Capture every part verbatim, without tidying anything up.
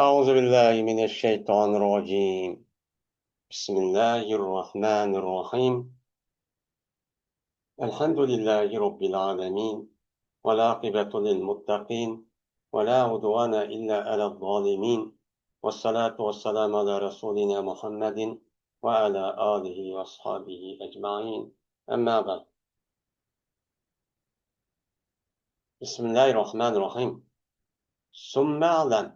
أعوذ بالله من الشيطان الرجيم. بسم الله الرحمن الرحيم. الحمد لله رب العالمين. والعاقبة للمتقين. ولا عدوان إلا على الظالمين. والصلاة والسلام على رسولنا محمد وعلى آله وأصحابه أجمعين. أما بعد. بسم الله الرحمن الرحيم. ثم اعلم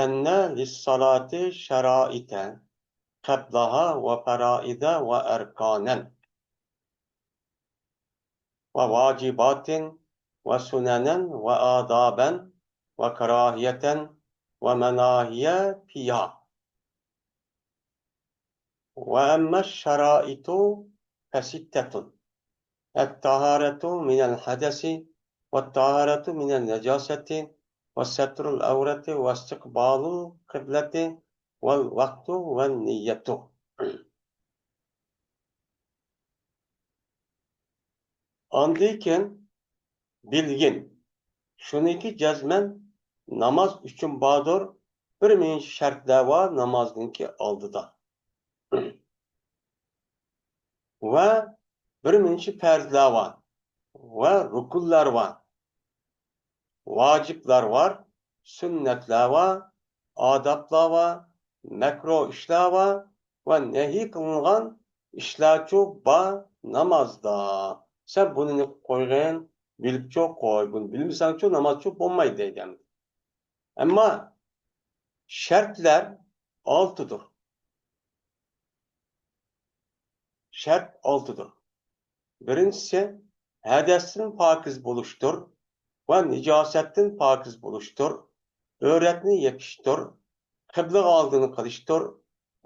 أن للصلاة شرائط قبلها وفرائض وأركانا وواجبات وسننا وآدابا وكراهية ومناهي فيها. وأما الشرائط فستة: الطهارة من الحدث، والطهارة من النجاسة، وستر العورة، واستقبال القبلة، والوقت، والنية. ئاندىن كېيىن بىلگىن، شۇنىڭكى جەزمەن ناماز ئۈچۈن باردۇر، بىر مۇنچە شەرتلەر بار نامازنىڭكى ئالدىدا. ۋە بىر مۇنچە پەرزلەر بار ۋە رۇكۇنلار بار، ۋاجىپلار بار، سۈننەتلەر بار، ئادابلار بار، مەكرۇھ ئىشلار بار ۋە نەھى قىلىنغان ئىشلارچۇ بار نامازدا. سەن بۇنى قويغىن، بىلىپچۇ قوي، بۇنى بىلمىسەڭچۇ نامازچۇ بولمايدۇ دەيدۇ. ئەمما شەرتلەر ئالتىدۇر. شەرت ئالتىدۇر. بىرىنچىسى، ھەدەستىن پاكىز بولۇشتۇر ۋە نىجاسەتتىن پاكىز بولۇشتۇر، ئۆرەتنى يېپىشتۇر، قىبلىغا ئالدىنى قىلىشتۇر،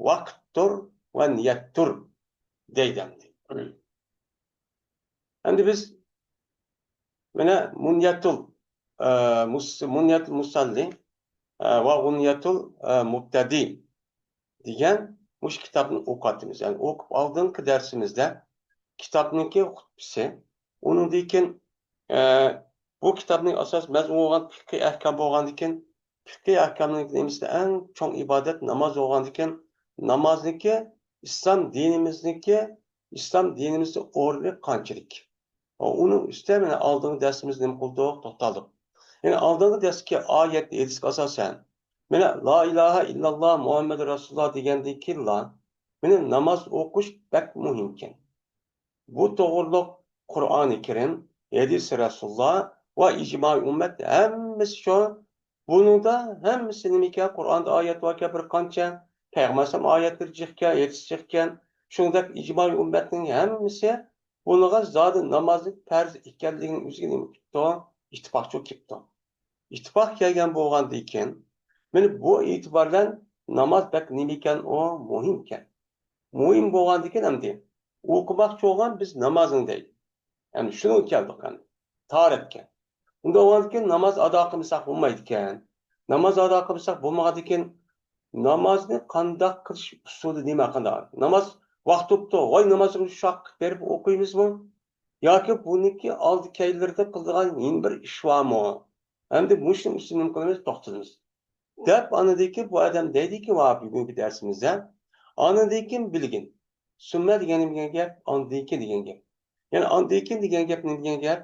ۋاقىتتۇر ۋە نىيەتتۇر دەيدۇ ئەمدى. ئەمدى بىز مانا مۇنيەتۇل، ئە، مۇس-، مۇنيەتۇل مۇسەللى، ئە، ۋە غۇنيەتۇل، ئە، مۇبتەدى دېگەن مۇشۇ كىتابنى ئوقۇۋاتىمىز. يەنى ئوقۇپ ئالدىنقى دەرسىمىزدە كىتابنىڭكى خۇتبىسى، ئۇنىڭدىن كېيىن، ئە، بۇ كىتابنىڭ ئاساس مەزمۇنى بولغان پىقھىي ئەھكام بولغاندىن كېيىن، پىقھىي ئەھكامنىڭ نېمىسىدە ئەڭ چوڭ ئىبادەت ناماز بولغاندىن كېيىن، نامازنىڭكى ئىسلام دىنىمىزنىڭكى، ئىسلام دىنىمىزنىڭ ئورنى قانچىلىك؟ ئۇنىڭ ئۈستىدە مانا ئالدىنقى دەرسىمىزدە نېمە قىلدۇق؟ توختالدۇق. يەنى ئالدىنقى دەرستىكى ئايەت، ھەدىسكە ئاساسەن، مانا لا ئىلاھە ئىللاللا مۇھەممەدۇر رەسۇلۇللا دېگەندىن كېيىنلا، مانا ناماز ئوقۇش بەك مۇھىمكەن. بۇ توغرۇلۇق قۇرئانى كەرىم، ھەدىسى رەسۇلۇللا ۋە ئىجمائى ئۈممەت ھەممىسى شۇ. بۇنىڭدا ھەممىسى نېمىكەن؟ قۇرئاندا ئايەت باركەن بىر قانچە، پەيغەمبەر ئەلەيھىسسالام ئايەتلىرى جىقكەن، ھەدىس جىقكەن. شۇنىڭدەك ئىجمائى ئۈممەتنىڭ ھەممىسى بۇنىڭغا زادى نامازنىڭ پەرز ئىكەنلىكىنى ئۆزىگە نېمە قىپتۇ؟ ئىتتىپاقچىلىق كېپتۇ. ئىتتىپاق كەلگەن بولغاندىكىن، مانا بۇ ئېتىبار بىلەن ناماز بەك نېمىكەن ئۇ؟ مۇھىمكەن. مۇھىم بولغاندىكىن ئەمدى ئوقۇماقچى بولغان بىز نامازنى دەيدۇ. يەنى شۇنىڭغا كەلدۇق ئەمدى. تارەتكە. ئۇنداق بولغاندىكىن ناماز ئادا قىلمىساق بولمايدىكەن. ناماز ئادا قىلمىساق بولمىغاندىكىن نامازنى قانداق قىلىش ئۇسۇلى نېمە قانداق؟ ناماز ۋاقتى بوپتۇ، ۋاي نامازنى شۇنداق بېرىپ ئوقۇيمىزمۇ؟ ياكى بۇنىڭكى ئالدى كەينىلىرىدە قىلىدىغان يەنە بىر ئىش بارمۇ؟ ئەمدى مۇشۇنىڭ ئۈستىدە نېمە قىلىمىز؟ توختىلىمىز. دەپ ئاندىن كېيىن بۇ ئادەم دەيدىكى، ۋا بۈگۈنكى دەرسىمىزدە، ئاندىن كېيىن بىلگىن. سۈممە دېگەن نېمە دېگەن گەپ؟ ئاندىن كېيىن دېگەن گەپ. يەنى ئاندىن كېيىن دېگەن گەپ نېمە دېگەن گەپ؟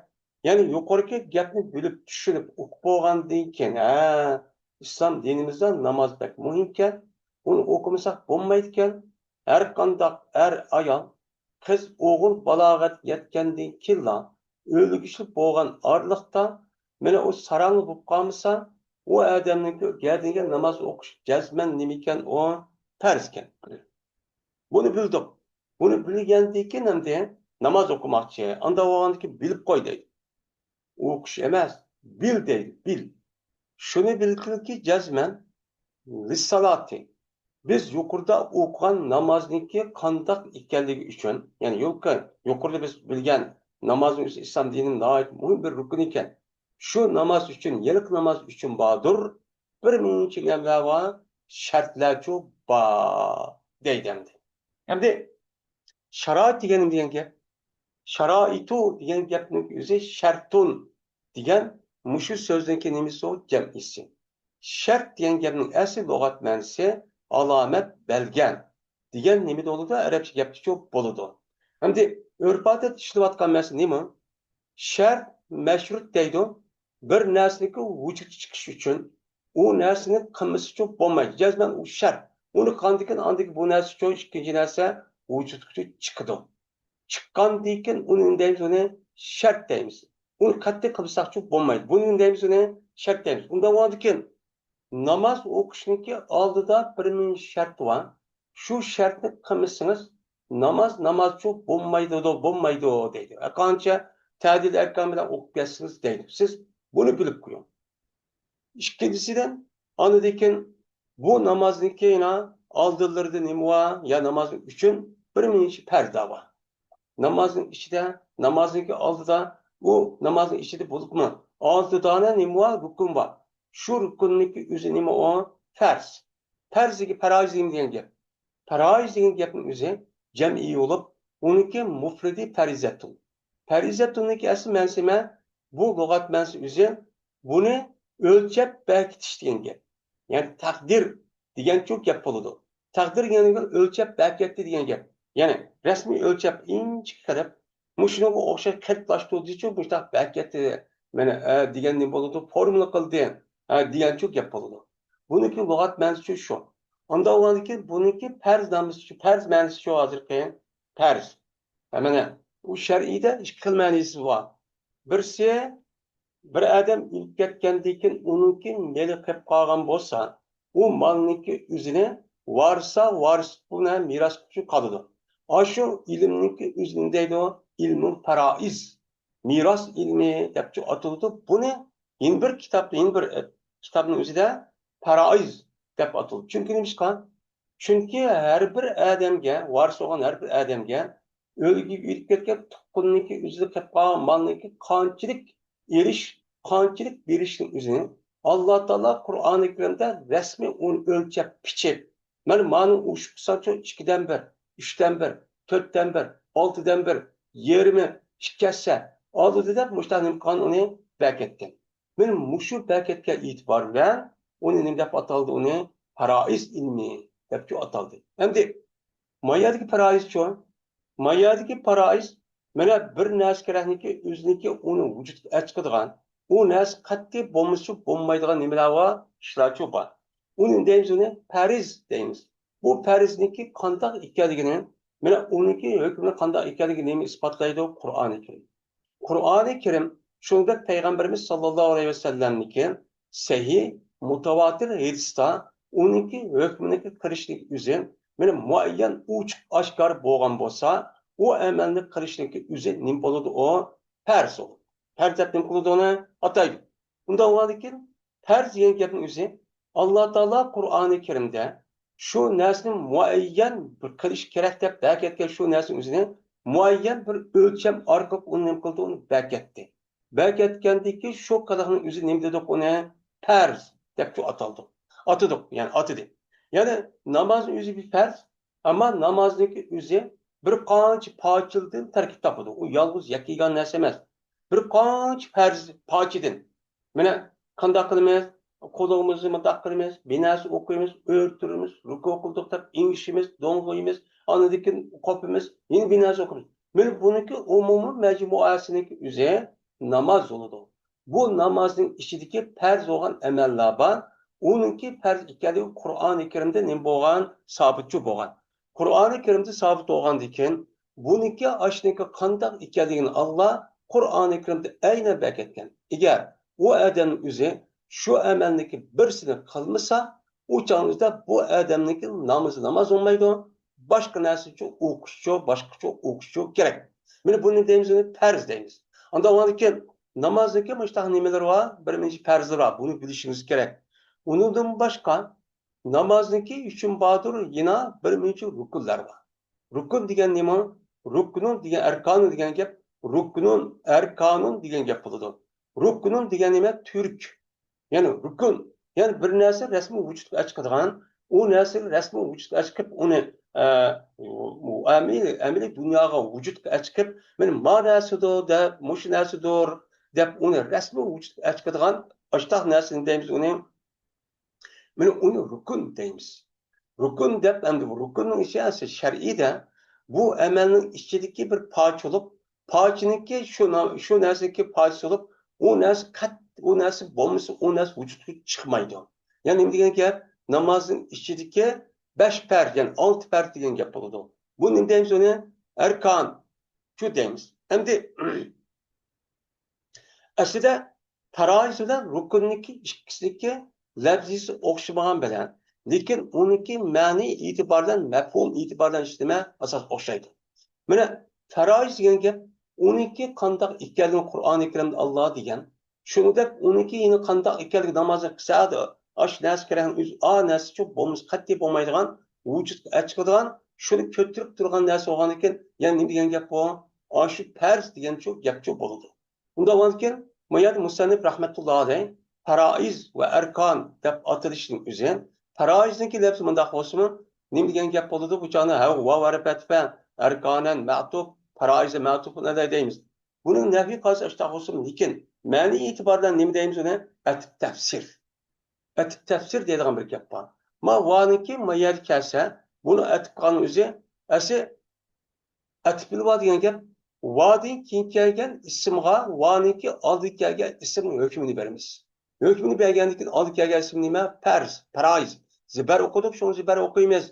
يەنى يۇقىرىقى گەپنى بىلىپ، چۈشىنىپ، ئۇقۇپ بولغاندىن كېيىن، ھە، ئىسلام دىنىمىزدا ناماز بەك مۇھىمكەن، ئۇنى ئوقۇمىساق بولمايدىكەن. ھەر قانداق ئەر، ئايال، قىز، ئوغۇل بالاغەتكە يەتكەندىن كېيىنلا، ئۆلگۈچىلىك بولغان ئارىلىقتا، مانا ئۇ ساراڭ بولۇپ قالمىسا، ئۇ ئادەمنىڭكى گەدىنىگە ناماز ئوقۇش جەزمەن نېمىكەن ئۇ؟ پەرزكەن. بۇنى بىلدۇق. بۇنى بىلگەندىن كېيىن ئەمدى ناماز ئوقۇماقچى. ئانداق بولغاندىن كېيىن بىلىپ قوي دەيدۇ. ئوقۇش ئەمەس، بىل دەيدۇ، بىل. شۇنى بىلگىنكى جەزمەن لىسسالاتى. بىز يۇقىرىدا ئوقۇغان نامازنىڭكى قانداق ئىكەنلىكى ئۈچۈن، يەنى يۇقى-، يۇقىرىدا بىز بىلگەن نامازنىڭ ئۆزى ئىسلام دىنىنىڭ ناھايىتى مۇھىم بىر رۇكنى ئىكەن. شۇ ناماز ئۈچۈن، ھېلىقى ناماز ئۈچۈن باردۇر، بىر مۇنچە نېمىلەر بار، شەرتلەرچۇ بار دەيدۇ ئەمدى. ئەمدى شارائىت دېگەن نېمە دېگەن گەپ؟ شارائىتۇ دېگەن گەپنىڭ ئۆزى شەرتۇن دېگەن مۇشۇ سۆزنىڭكى نېمىسى ئۇ؟ جەمئىسى. شەرت دېگەن گەپنىڭ ئەسلى لۇغەت مەنىسى ئالامەت، بەلگە دېگەن نېمىدە بولىدۇ؟ ئەرەبچە گەپتىچۇ بولىدۇ. ئەمدى ئۆرپ-ئادەتتە ئىشلىۋاتقان مەسىلە نېمە؟ شەرت، مەشرۇت دەيدۇ. بىر نەرسىنىڭكى ۋۇجۇدقا چىقىشى ئۈچۈن ئۇ نەرسىنى قىلمىسىچۇ بولمايدۇ. جەزمەن ئۇ شەرت. ئۇنى قىلغاندىن كېيىن ئاندىن كېيىن بۇ نەرسىچۇ، ئىككىنچى نەرسە ۋۇجۇدقىچۇ چىقىدۇ. چىققاندىن كېيىن ئۇنى نېمە دەيمىز؟ ئۇنى شەرت دەيمىز. ئۇنى قەتئىي قىلمىساقچۇ بولمايدۇ. بۇنى نېمە دەيمىز؟ ئۇنى شەرت دەيمىز. ئۇنداق بولغاندىن كېيىن ناماز ئوقۇشنىڭكى ئالدىدا بىر مۇنچە شەرت بار. شۇ شەرتنى قىلمىسىڭىز، ناماز نامازچۇ بولمايدۇ، بولمايدۇ دەيدۇ. ھەرقانچە تەدىل ئەركان بىلەن ئوقۇپ كەتسىڭىز دەيدۇ. سىز بۇنى بىلىپ قويۇڭ. ئىككىنچىسىدىن، ئاندىن كېيىن بۇ نامازنىڭكى يەنە ئالدىلىرىدا نېمە بار؟ يا نامازنىڭ ئۈچۈن بىر مۇنچە پەرزلەر بار. نامازنىڭ ئىچىدە، نامازنىڭكى ئالدىدا، ئۇ نامازنىڭ ئىچىدە بولۇپمۇ ئالتە دانە نېمە بار؟ رۇكۇن بار. شۇ رۇكۇننىڭكى ئۆزى نېمە ئۇ؟ پەرز. پەرز دېگەن پەرائىز دېگەن گەپ. پەرائىز دېگەن گەپنىڭ ئۆزى جەمئىي بولۇپ، ئۇنىڭكى مۇفرىدى پەرىزەتۇن. پەرىزەتۇننىڭكى ئەسلى مەنىسى نېمە؟ بۇ لۇغەت مەنىسى ئۆزى بۇنى ئۆلچەپ بەكىتىش دېگەن گەپ. يەنى تەقدىر دېگەنچۇ گەپ بولىدۇ. تەقدىر دېگەن ئۆلچەپ بەكەتتى دېگەن گەپ. يەنى رەسمىي ئۆلچەپ ئىنچىكە قىلىپ، مۇشۇنىڭغا ئوخشاش قېلىپلاشتۇردىچۇ، مۇشۇنداق بەكەتتى، مانا، ئە، دېگەن نېمە بولىدۇ؟ فورمۇلا قىلدى، ئە، دېگەنچۇ گەپ بولىدۇ. بۇنىڭكى لۇغەت مەنىسىچۇ شۇ. ئانداق بولغاندىن كېيىن بۇنىڭكى پەرز نامىسىچۇ، پەرز مەنىسىچۇ ھازىرقى پەرز. ھە، مانا، ئۇ شەرئىيدە ئىككى خىل مەنىسى بار. بىرسى، بىر ئادەم ئۆلۈپ كەتكەندىن كېيىن ئۇنىڭكى مېلى قېلىپ قالغان بولسا، ئۇ مالنىڭكى ئۆزىنى ۋارىسا، ۋارىس بۇنى مىراس قىلىپ قالىدۇ. ئاشۇ ئىلىمنىڭكى ئۆزىنى دەيدۇ، ئىلمۇل پارائىز، مىراس ئىلمى دەپچۇ ئاتىلىدۇ. بۇنى يەنە بىر كىتابتا، يەنە بىر، ئە، كىتابنىڭ ئۆزىدە پارائىز دەپ ئاتىلىدۇ. چۈنكى نېمىشقا؟ چۈنكى ھەر بىر ئادەمگە، ۋارىس بولغان ھەر بىر ئادەمگە ئۆلگە ئۆلۈپ كەتكەن تۇغقىنىنىڭكى ئۆزىدە قېلىپ قالغان مالنىڭكى قانچىلىك ئېلىش، قانچىلىك بېرىشنىڭ ئۆزىنى ئاللا تائالا قۇرئانى كەرىمدە رەسمىي ئۇنى ئۆلچەپ، پىچىپ، مانا مانى ئۇشۇ قىلساڭچۇ ئىككىدىن بىر، ئۈچتىن بىر، تۆتتىن بىر، ئالتىدىن بىر، يېرىمى، ئىككى ھەسسە ئالدى دەپ مۇشۇنداق نېمە قىلغان ئۇنى بەكەتكەن. مانا مۇشۇ بەكەتكە ئېتىبار بىلەن ئۇنى نېمە دەپ ئاتالدى؟ ئۇنى پارائىز ئىلمى دەپچۇ ئاتالدى. ئەمدى ما يەردىكى پارائىزچۇ؟ ما يەردىكى پارائىز، مانا بىر نەرسە كېرەكنىكى، ئۆزىنىڭكى ئۇنى ۋۇجۇدقا ئەچىقىدىغان، ئۇ نەرسە قەتئىي بولمىسىچۇ بولمايدىغان نېمىلەر بار، ئىشلارچۇ بار. ئۇنى دەيمىز، ئۇنى پەرز دەيمىز. بۇ پەرزنىكى قانداق ئىكەنلىكىنى، مانا ئۇنىڭكى ھۆكمىنى قانداق ئىكەنلىكىنى نېمە ئىسپاتلايدۇ؟ قۇرئانى كەرىم. قۇرئانى كەرىم، شۇنىڭدەك پەيغەمبىرىمىز ساللاللاھۇ ئەلەيھى ۋەسەللەمنىڭكى سەھىھ، مۇتەۋاتىر ھەدىستە ئۇنىڭكى ھۆكمىنىڭكى قىلىشنىڭكى ئۆزى، مانا مۇئەييەن ئوچۇق ئاشكارا بولغان بولسا، ئۇ ئەمەلنى قىلىشنىڭكى ئۆزى نېمە بولىدۇ؟ ئۇ پەرز بولىدۇ. پەرز دەپ نېمە قىلىدۇ؟ ئۇنى ئاتايدۇ. ئۇنداق بولغاندىن كېيىن پەرز دېگەن گەپنىڭ ئۆزى، ئاللا تائالا قۇرئانى كەرىمدە شۇ نەرسىنى مۇئەييەن بىر قىلىش كېرەك دەپ بەكەتكەن شۇ نەرسىنىڭ ئۆزىنى مۇئەييەن بىر ئۆلچەم ئارقىلىق ئۇنى نېمە قىلدى؟ ئۇنى بەكەتتى. بەكەتكەندىن كېيىن شۇ قىلىقنىڭ ئۆزى نېمە دېدۇق ئۇنى؟ پەرز دەپچۇ ئاتالدۇق. ئاتىدۇق، يەنى ئاتىدى. يەنى نامازنىڭ ئۆزى بىر پەرز، ئەمما نامازنىڭكى ئۆزى بىر قانچە پارچىلىدىن تەركىب تاپىدۇ. ئۇ يالغۇز يەككە يېگان نەرسە ئەمەس. بىر قانچە پەرز پارچىدىن. مانا قانداق قىلىمىز؟ قولىمىزنى مۇنداق قىلىمىز، بىر نەرسە ئوقۇيمىز، ئۆرتۈرىمىز، رۇكۇ قىلدۇق دەپ ئېڭىشىمىز، دوڭغىيمىز، ئاندىن كېيىن قوپىمىز، يەنە بىر نەرسە ئوقۇيمىز. مانا بۇنىڭكى ئومۇمىي مەجمۇئەسىنىڭكى ئۆزى ناماز بولىدۇ. بۇ نامازنىڭ ئىچىدىكى پەرز بولغان ئەمەللەر بار. ئۇنىڭكى پەرز ئىكەنلىكى قۇرئانى كەرىمدە نېمە بولغان؟ سابىتچۇ بولغان. قۇرئانى كەرىمدە سابىت بولغاندىن كېيىن، بۇنىڭكى ئاشۇنىڭكى قانداق ئىكەنلىكىنى ئاللا قۇرئانى كەرىمدە ئەينەن بەكەتكەن. ئەگەر ئۇ ئادەمنىڭ ئۆزى شۇ ئەمەلنىڭكى بىرسىنى قىلمىسا، ئۇ چاغنىڭدا بۇ ئادەمنىڭكى نامىزى ناماز بولمايدۇ، باشقا نەرسىچۇ ئوقۇشچۇ، باشقىچۇ ئوقۇشچۇ كېرەك. مانا بۇنى دەيمىز، بۇنى پەرز دەيمىز. ئاندىن كېيىن نامازنىڭكى مۇشۇنداق نېمىلىرى بار، بىر نەچچە پەرزلىرى بار، بۇنى بىلىشىمىز كېرەك. ئۇنىڭدىن باشقا نامازنىڭكى ئۈچۈن باردۇر، يەنە بىر مۇنچە رۇكۇنلار بار. رۇكۇن دېگەن نېمە؟ رۇكنۇن دېگەن، ئەركانۇن دېگەن گەپ، رۇكنۇن، ئەركانۇن دېگەن گەپ بولىدۇ. رۇكنۇن دېگەن نېمە؟ تۈرك. يەنى رۇكۇن، يەنى بىر نەرسە رەسمىي ۋۇجۇدقا ئەچىقىدىغان، ئۇ نەرسە رەسمىي ۋۇجۇدقا ئەچىقىپ، ئۇنى، ئە، ئەمەلىي، ئەمەلىي دۇنياغا ۋۇجۇدقا ئەچىقىپ، مانا ما نەرسىدۇر دەپ، مۇشۇ نەرسىدۇر دەپ، ئۇنى رەسمىي ۋۇجۇدقا ئەچىقىدىغان ئاشتاق نەرسىنى دەيمىز، ئۇنى مانا ئۇنى رۇكۇن دەيمىز. رۇكۇن دەپ، ئەمدى بۇ رۇكۇننىڭ ئىچى ئەسلى شەرئىيدە، بۇ ئەمەلنىڭ ئىچىدىكى بىر پارچە بولۇپ، پارچىنىڭكى شۇ نا-، شۇ نەرسىنىڭكى پارچىسى بولۇپ، ئۇ نەرسە قەت-، ئۇ نەرسە بولمىسا، ئۇ نەرسە ۋۇجۇدقا چىقمايدۇ. يەنى نېمە دېگەن گەپ؟ نامازنىڭ ئىچىدىكى بەش پەرز، يەنى ئالتە پەرز دېگەن گەپ بولىدۇ. بۇ نېمە دەيمىز ئۇنى؟ ئەركان، شۇ دەيمىز. ئەمدى ئەسلىدە پەرائىز بىلەن رۇكۇننىڭكى ئىككىسىنىڭكى لەپزىسى ئوخشىمىغان بىلەن، لېكىن ئۇنىڭكى مەنى ئېتىبارى بىلەن، مەپھۇم ئېتىبارى بىلەن ئىشلىمە ئاساس ئوخشايدۇ. مانا پەرائىز دېگەن گەپ، ئۇنىڭكى قانداق ئىكەنلىكىنى قۇرئانى كەرىمدە ئاللا دېگەن. شۇنىڭدەك ئۇنىڭكى يەنە قانداق ئىكەنلىكى نامازنى قىلسا، ئاشۇ نەرسە كېرەك، ئۆزى ئا نەرسە شۇ بولمىسا قەتئىي بولمايدىغان، ۋۇجۇدقا ئەچىقىدىغان، شۇنى كۆتۈرۈپ تۇرغان نەرسە بولغاندىكىن، يەنە نېمە دېگەن گەپ بۇ؟ ئاشۇ پەرز دېگەن شۇ گەپ شۇ بولىدۇ. ئۇنداق بولغاندىكىن، ما يەردە مۇسەننىپ رەھمەتۇللا ئەلەيھ پەرائىز ۋە ئەركان دەپ ئاتىلىشنىڭ ئۆزى، پەرائىزنىڭكى لەپزى مۇنداق بولسىمۇ، نېمە دېگەن گەپ بولىدۇ؟ بۇ چاغدا ھە، ۋاۋ ھەرپى ئەتپە، ئەركانەن مەتۇپ، پەرائىزە مەتۇپ، ئۇنداق دەيمىز. بۇنىڭ نەھۋى قايسى ئاشتاق بولسىمۇ، لېكىن مەنىي ئېتىبارى بىلەن نېمە دەيمىز ئۇنى؟ ئەتىپ تەپسىر. ئەتىپ تەپسىر دەيدىغان بىر گەپ بار. ما ۋانىڭكى ما يەرگە كەلسە، بۇنى ئەتىپ قىلغان ئۆزى، ئەسلى ئەتىپ بىلەن ۋا دېگەن گەپ، ۋادىن كېيىن كەلگەن ئىسىمغا ۋانىڭكى ئالدىدا كەلگەن ئىسىمنىڭ ھۆكمىنى بېرىمىز. ھۆكمىنى بەرگەندىن كېيىن ئالدىدا كەلگەن ئىسىم نېمە؟ پەرز، پەرائىز. زىبەر ئوقۇدۇق، شۇڭا زىبەر ئوقۇيمىز.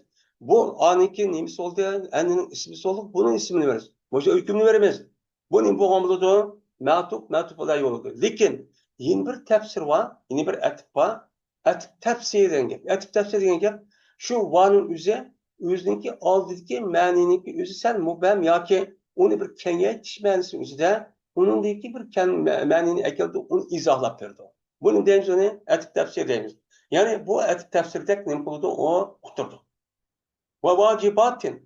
بۇ ئانىڭكى نېمىسى بولدى؟ ئەننىڭ ئىسمىسى بولدى، بۇنىڭ ئىسمىنى بېرىمىز. مۇشۇ ھۆكۈمنى بېرىمىز. بۇ نېمە بولغان بولىدۇ؟ مەتۇپ، مەتۇپ بولاي بولىدۇ. لېكىن يەنە بىر تەپسىر بار، يەنە بىر ئەتىپ بار. ئەتىپ تەپسىر دېگەن گەپ. ئەتىپ تەپسىر دېگەن گەپ، شۇ ۋانىڭ ئۆزى، ئۆزىنىڭكى ئالدىدىكى مەنىنىڭكى ئۆزى سەل مۇبھەم ياكى ئۇنى بىر كېڭەيتىش مەنىسى ئۆزىدە، ئۇنىڭدىكى بىر كەڭ مە-، مەنىنى ئەكېلىدۇ، ئۇنى ئىزاھلاپ بېرىدۇ. بۇنى دەيمىز، ئۇنى ئەتىپ تەپسىر دەيمىز. يەنى بۇ ئەتىپ تەپسىردەك نېمە قىلىدۇ، ئۇ ئۇقتۇرىدۇ. ۋە ۋاجىباتىن.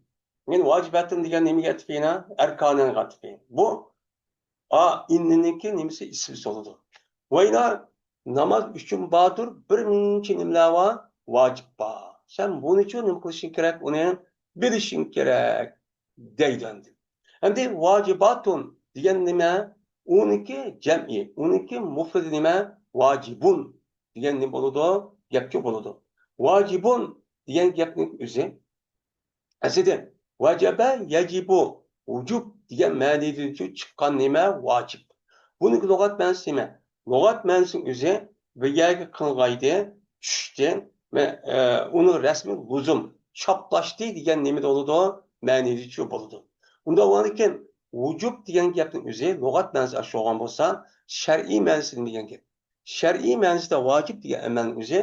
يەنى ۋاجىباتىن دېگەن نېمىگە ئەتىپى يەنە؟ ئەركانىنغا ئەتىپى. بۇ ئا ئىننىنىڭكى نېمىسى؟ ئىسمى بولىدۇ. ۋە يەنە ناماز ئۈچۈن باردۇر، بىر نەچچە نېمىلەر بار، ۋاجىپ بار. سەن بۇنىچۇ نېمە قىلىشىڭ كېرەك؟ ئۇنى بىلىشىڭ كېرەك دەيدۇ ئەمدى. ئەمدى ۋاجىباتۇن دېگەن نېمە؟ ئۇنىڭكى جەمئى، ئۇنىڭكى مۇفرىدى نېمە؟ ۋاجىبۇن دېگەن نېمە بولىدۇ؟ گەپكە بولىدۇ. ۋاجىبۇن دېگەن گەپنىڭ ئۆزى ئەسلىدە ۋەجەبە يەجىبۇ، ۋۇجۇب دېگەن مەنىدىن چىققان نېمە؟ ۋاجىپ. بۇنىڭ لۇغەت مەنىسى نېمە؟ لۇغەت مەنىسىنىڭ ئۆزى بىر يەرگە قىلغايدى، چۈشتى، مە-، ئە، ئۇنىڭ رەسمى لۇزۇم، چاپلاشتى دېگەن نېمىدە بولىدۇ؟ مەنىدە شۇ بولىدۇ. ئۇنداق بولغاندىكىن، ۋۇجۇب دېگەن گەپنىڭ ئۆزى لۇغەت مەنىسى ئاشۇ بولغان بولسا، شەرئىي مەنىسى نېمە دېگەن گەپ؟ شەرئىي مەنىسىدە ۋاجىپ دېگەن ئەمەلنىڭ ئۆزى،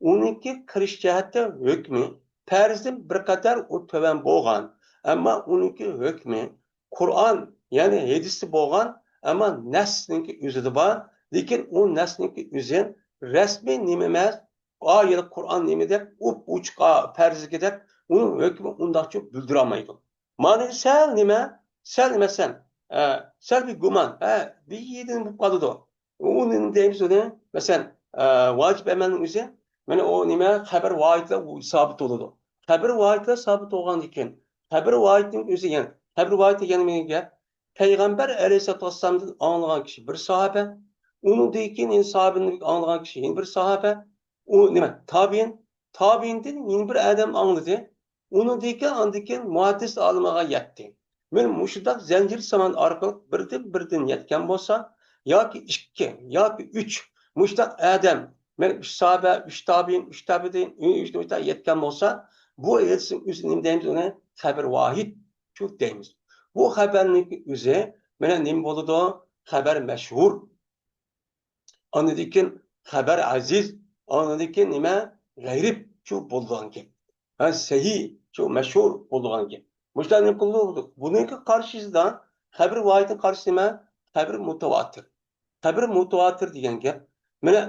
ئۇنىڭكى قىلىش جەھەتتە ھۆكمى پەرزدىن بىر قەدەر ئۇ تۆۋەن بولغان، ئەمما ئۇنىڭكى ھۆكمى قۇرئان، يەنى ھەدىستە بولغان، ئەمما نەسنىڭكى ئۆزىدە بار، لېكىن ئۇ نەسنىڭكى ئۆزى رەسمىي نېمە ئەمەس، ئايەت قۇرئان نېمە دەپ، ئۇپ ئوچۇق پەرزگە دەپ، ئۇنىڭ ھۆكمى ئۇنداقچە بىلدۈرەلمەيدۇ. مانا سەل نېمە، سەل مەسىلەن، ئە، سەل بىر گۇمان، ھە، بىر يېرىدىن بولۇپ قالىدۇ. ئۇنى دەيمىز ئۇنى، مەسىلەن، ئە، ۋاجىپ ئەمەلنىڭ ئۆزى، مانا ئۇ نېمە، خەبەر ۋاھىدلا ئۇ سابىت بولىدۇ. خەبەر ۋاھىدلا سابىت بولغاندىن كېيىن، خەبەر ۋاھىدنىڭ ئۆزى يەنە، خەبەر ۋاھىد دېگەن نېمە گەپ؟ پەيغەمبەر ئەلەيھىسسالاتۇ ۋەسسالامدىن ئاڭلىغان كىشى بىر ساھابە، ئۇنىڭدىن كېيىن يەنە ساھابىدىن ئاڭلىغان كىشى يەنە بىر ساھابە، ئۇ نېمە، تابىئىن، تابىئىندىن يەنە بىر ئادەم ئاڭلىدى. ئۇنىڭدىن كېيىن، ئاندىن كېيىن مۇھەددىس ئالىمىغا يەتتى. مانا مۇشۇنداق زەنجىر سامان ئارقىلىق بىردىن-بىردىن يەتكەن بولسا، ياكى ئىككى، ياكى ئۈچ، مۇشۇنداق ئادەم، مانا ئۈچ ساھابە، ئۈچ تابىئىن، ئۈچ تابىئىن، ئۈچ مۇشۇنداق يەتكەن بولسا، بۇ ھەدىسنىڭ ئۆزى نېمە دەيمىز ئۇنى؟ خەبەر ۋاھىد شۇ دەيمىز. بۇ خەبەرنىڭ ئۆزى، مانا نېمە بولىدۇ؟ خەبەر مەشھۇر. ئاندىن كېيىن خەبەر ئەزىز، ئاندىن كېيىن نېمە؟ غەرىب شۇ بولىدىغان گەپ. ھە، سەھىھ شۇ مەشھۇر بولىدىغان گەپ. مۇشۇلار نېمە قىلىدۇ؟ بۇنىڭكى قارشىسىدا خەبەر ۋاھىدنىڭ قارشىسى نېمە؟ خەبەر مۇتەۋاتىر. خەبەر مۇتەۋاتىر دېگەن گەپ، مانا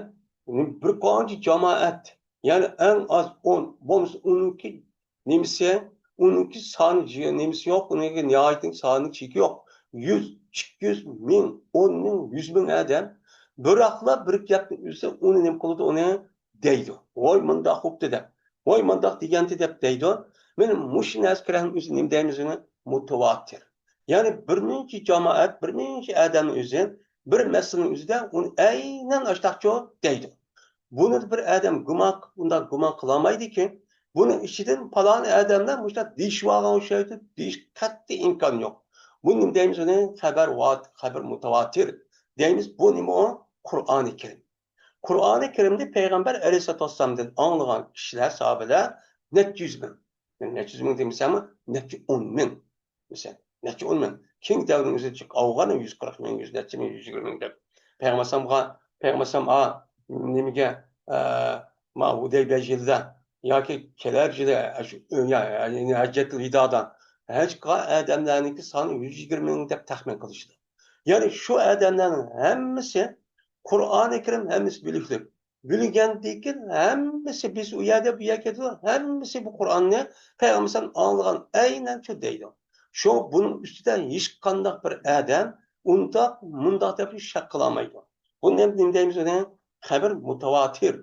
بىر قانچە جامائەت، يەنى ئەڭ ئاز ئون، بولمىسا ئونىڭكى نېمىسى، ئۇنىڭكى سانى جى-، نېمىسى يوق، ئۇنىڭكى نىھايىتىنىڭ سانى چېكى يوق. يۈز، ئىككى يۈز، مىڭ، ئون مىڭ، يۈز مىڭ ئادەم بىراقلا بىر گەپنى ئۆزى ئۇنى نېمە قىلىدۇ، ئۇنى دەيدۇ. ۋاي، مۇنداق بوپتۇ دەپ، ۋاي، مۇنداق دېگەنتى دەپ دەيدۇ. مانا مۇشۇ نەرسە كىرەن ئۆزى نېمە دەيمىز ئۇنى؟ مۇتەۋاتىر. يەنى بىر نەچچە جامائەت، بىر نەچچە ئادەمنىڭ ئۆزى بىر مەسىلىنىڭ ئۆزىدە ئۇنى ئەينەن ئاشتاقچۇ دەيدۇ. بۇنى بىر ئادەم گۇمان قىلىپ، ئۇنداق گۇمان قىلالمايدىكى، بۇنىڭ ئىچىدىن پالان ئادەملەر مۇشۇنداق دېيىشىۋالغان ئوخشايدۇ دېيىش قەتئىي ئىمكان يوق. بۇنى نېمە دەيمىز؟ ئۇنى خەبەر ۋا-، خەبەر مۇتەۋاتىر دەيمىز. بۇ نېمە ئۇ؟ قۇرئانى كەرىم. قۇرئانى كەرىمنى پەيغەمبەر ئەلەيھىسسالاتۇ ۋەسسالامدىن ئاڭلىغان كىشىلەر، ساھابىلەر نەچچە يۈز مىڭ. نەچچە يۈز مىڭ دېمىسەممۇ، نەچچە ئون مىڭ. مىسال، نەچچە ئون مىڭ. كېيىنكى دەۋرنىڭ ئۆزىدە چىق-، ئاۋغان يۈز قىرىق مىڭ، يۈز نەچچە مىڭ، يۈز يىگىرمە مىڭ دەپ. پەيغەمبەر ئەلەيھىسسالامغا، پەيغەمبەر ئەلەيھىسسالام، ئا، نېمىگە، ئە، ما ھۇدەيبىيە يىلىدا ياكى كېلەر يىلى، ئە، شۇ، يا، يەنى ھەججەتۇل ۋىدادا ھەج قىلغان ئادەملەرنىڭكى سانى يۈز يىگىرمە مىڭ دەپ تەخمىن قىلىشىدۇ. يەنى شۇ ئادەملەرنىڭ ھەممىسى قۇرئانى كەرىم ھەممىسى بىلىكلىك. بىلگەندىن كېيىن ھەممىسى بىز ئۇ يەردە، بۇ يەرگە كېلىدۇ، ھەممىسى بۇ قۇرئاننى پەيغەمبەر ئەلەيھىسسالام ئاڭلىغان ئەينەن شۇ دەيدۇ. شۇ بۇنىڭ ئۈستىدە ھېچقانداق بىر ئادەم ئۇنداق، مۇنداق دەپ شەك قىلالمايدۇ. بۇنى نېمە، نېمە دەيمىز ئۇنى؟ خەبەر مۇتەۋاتىر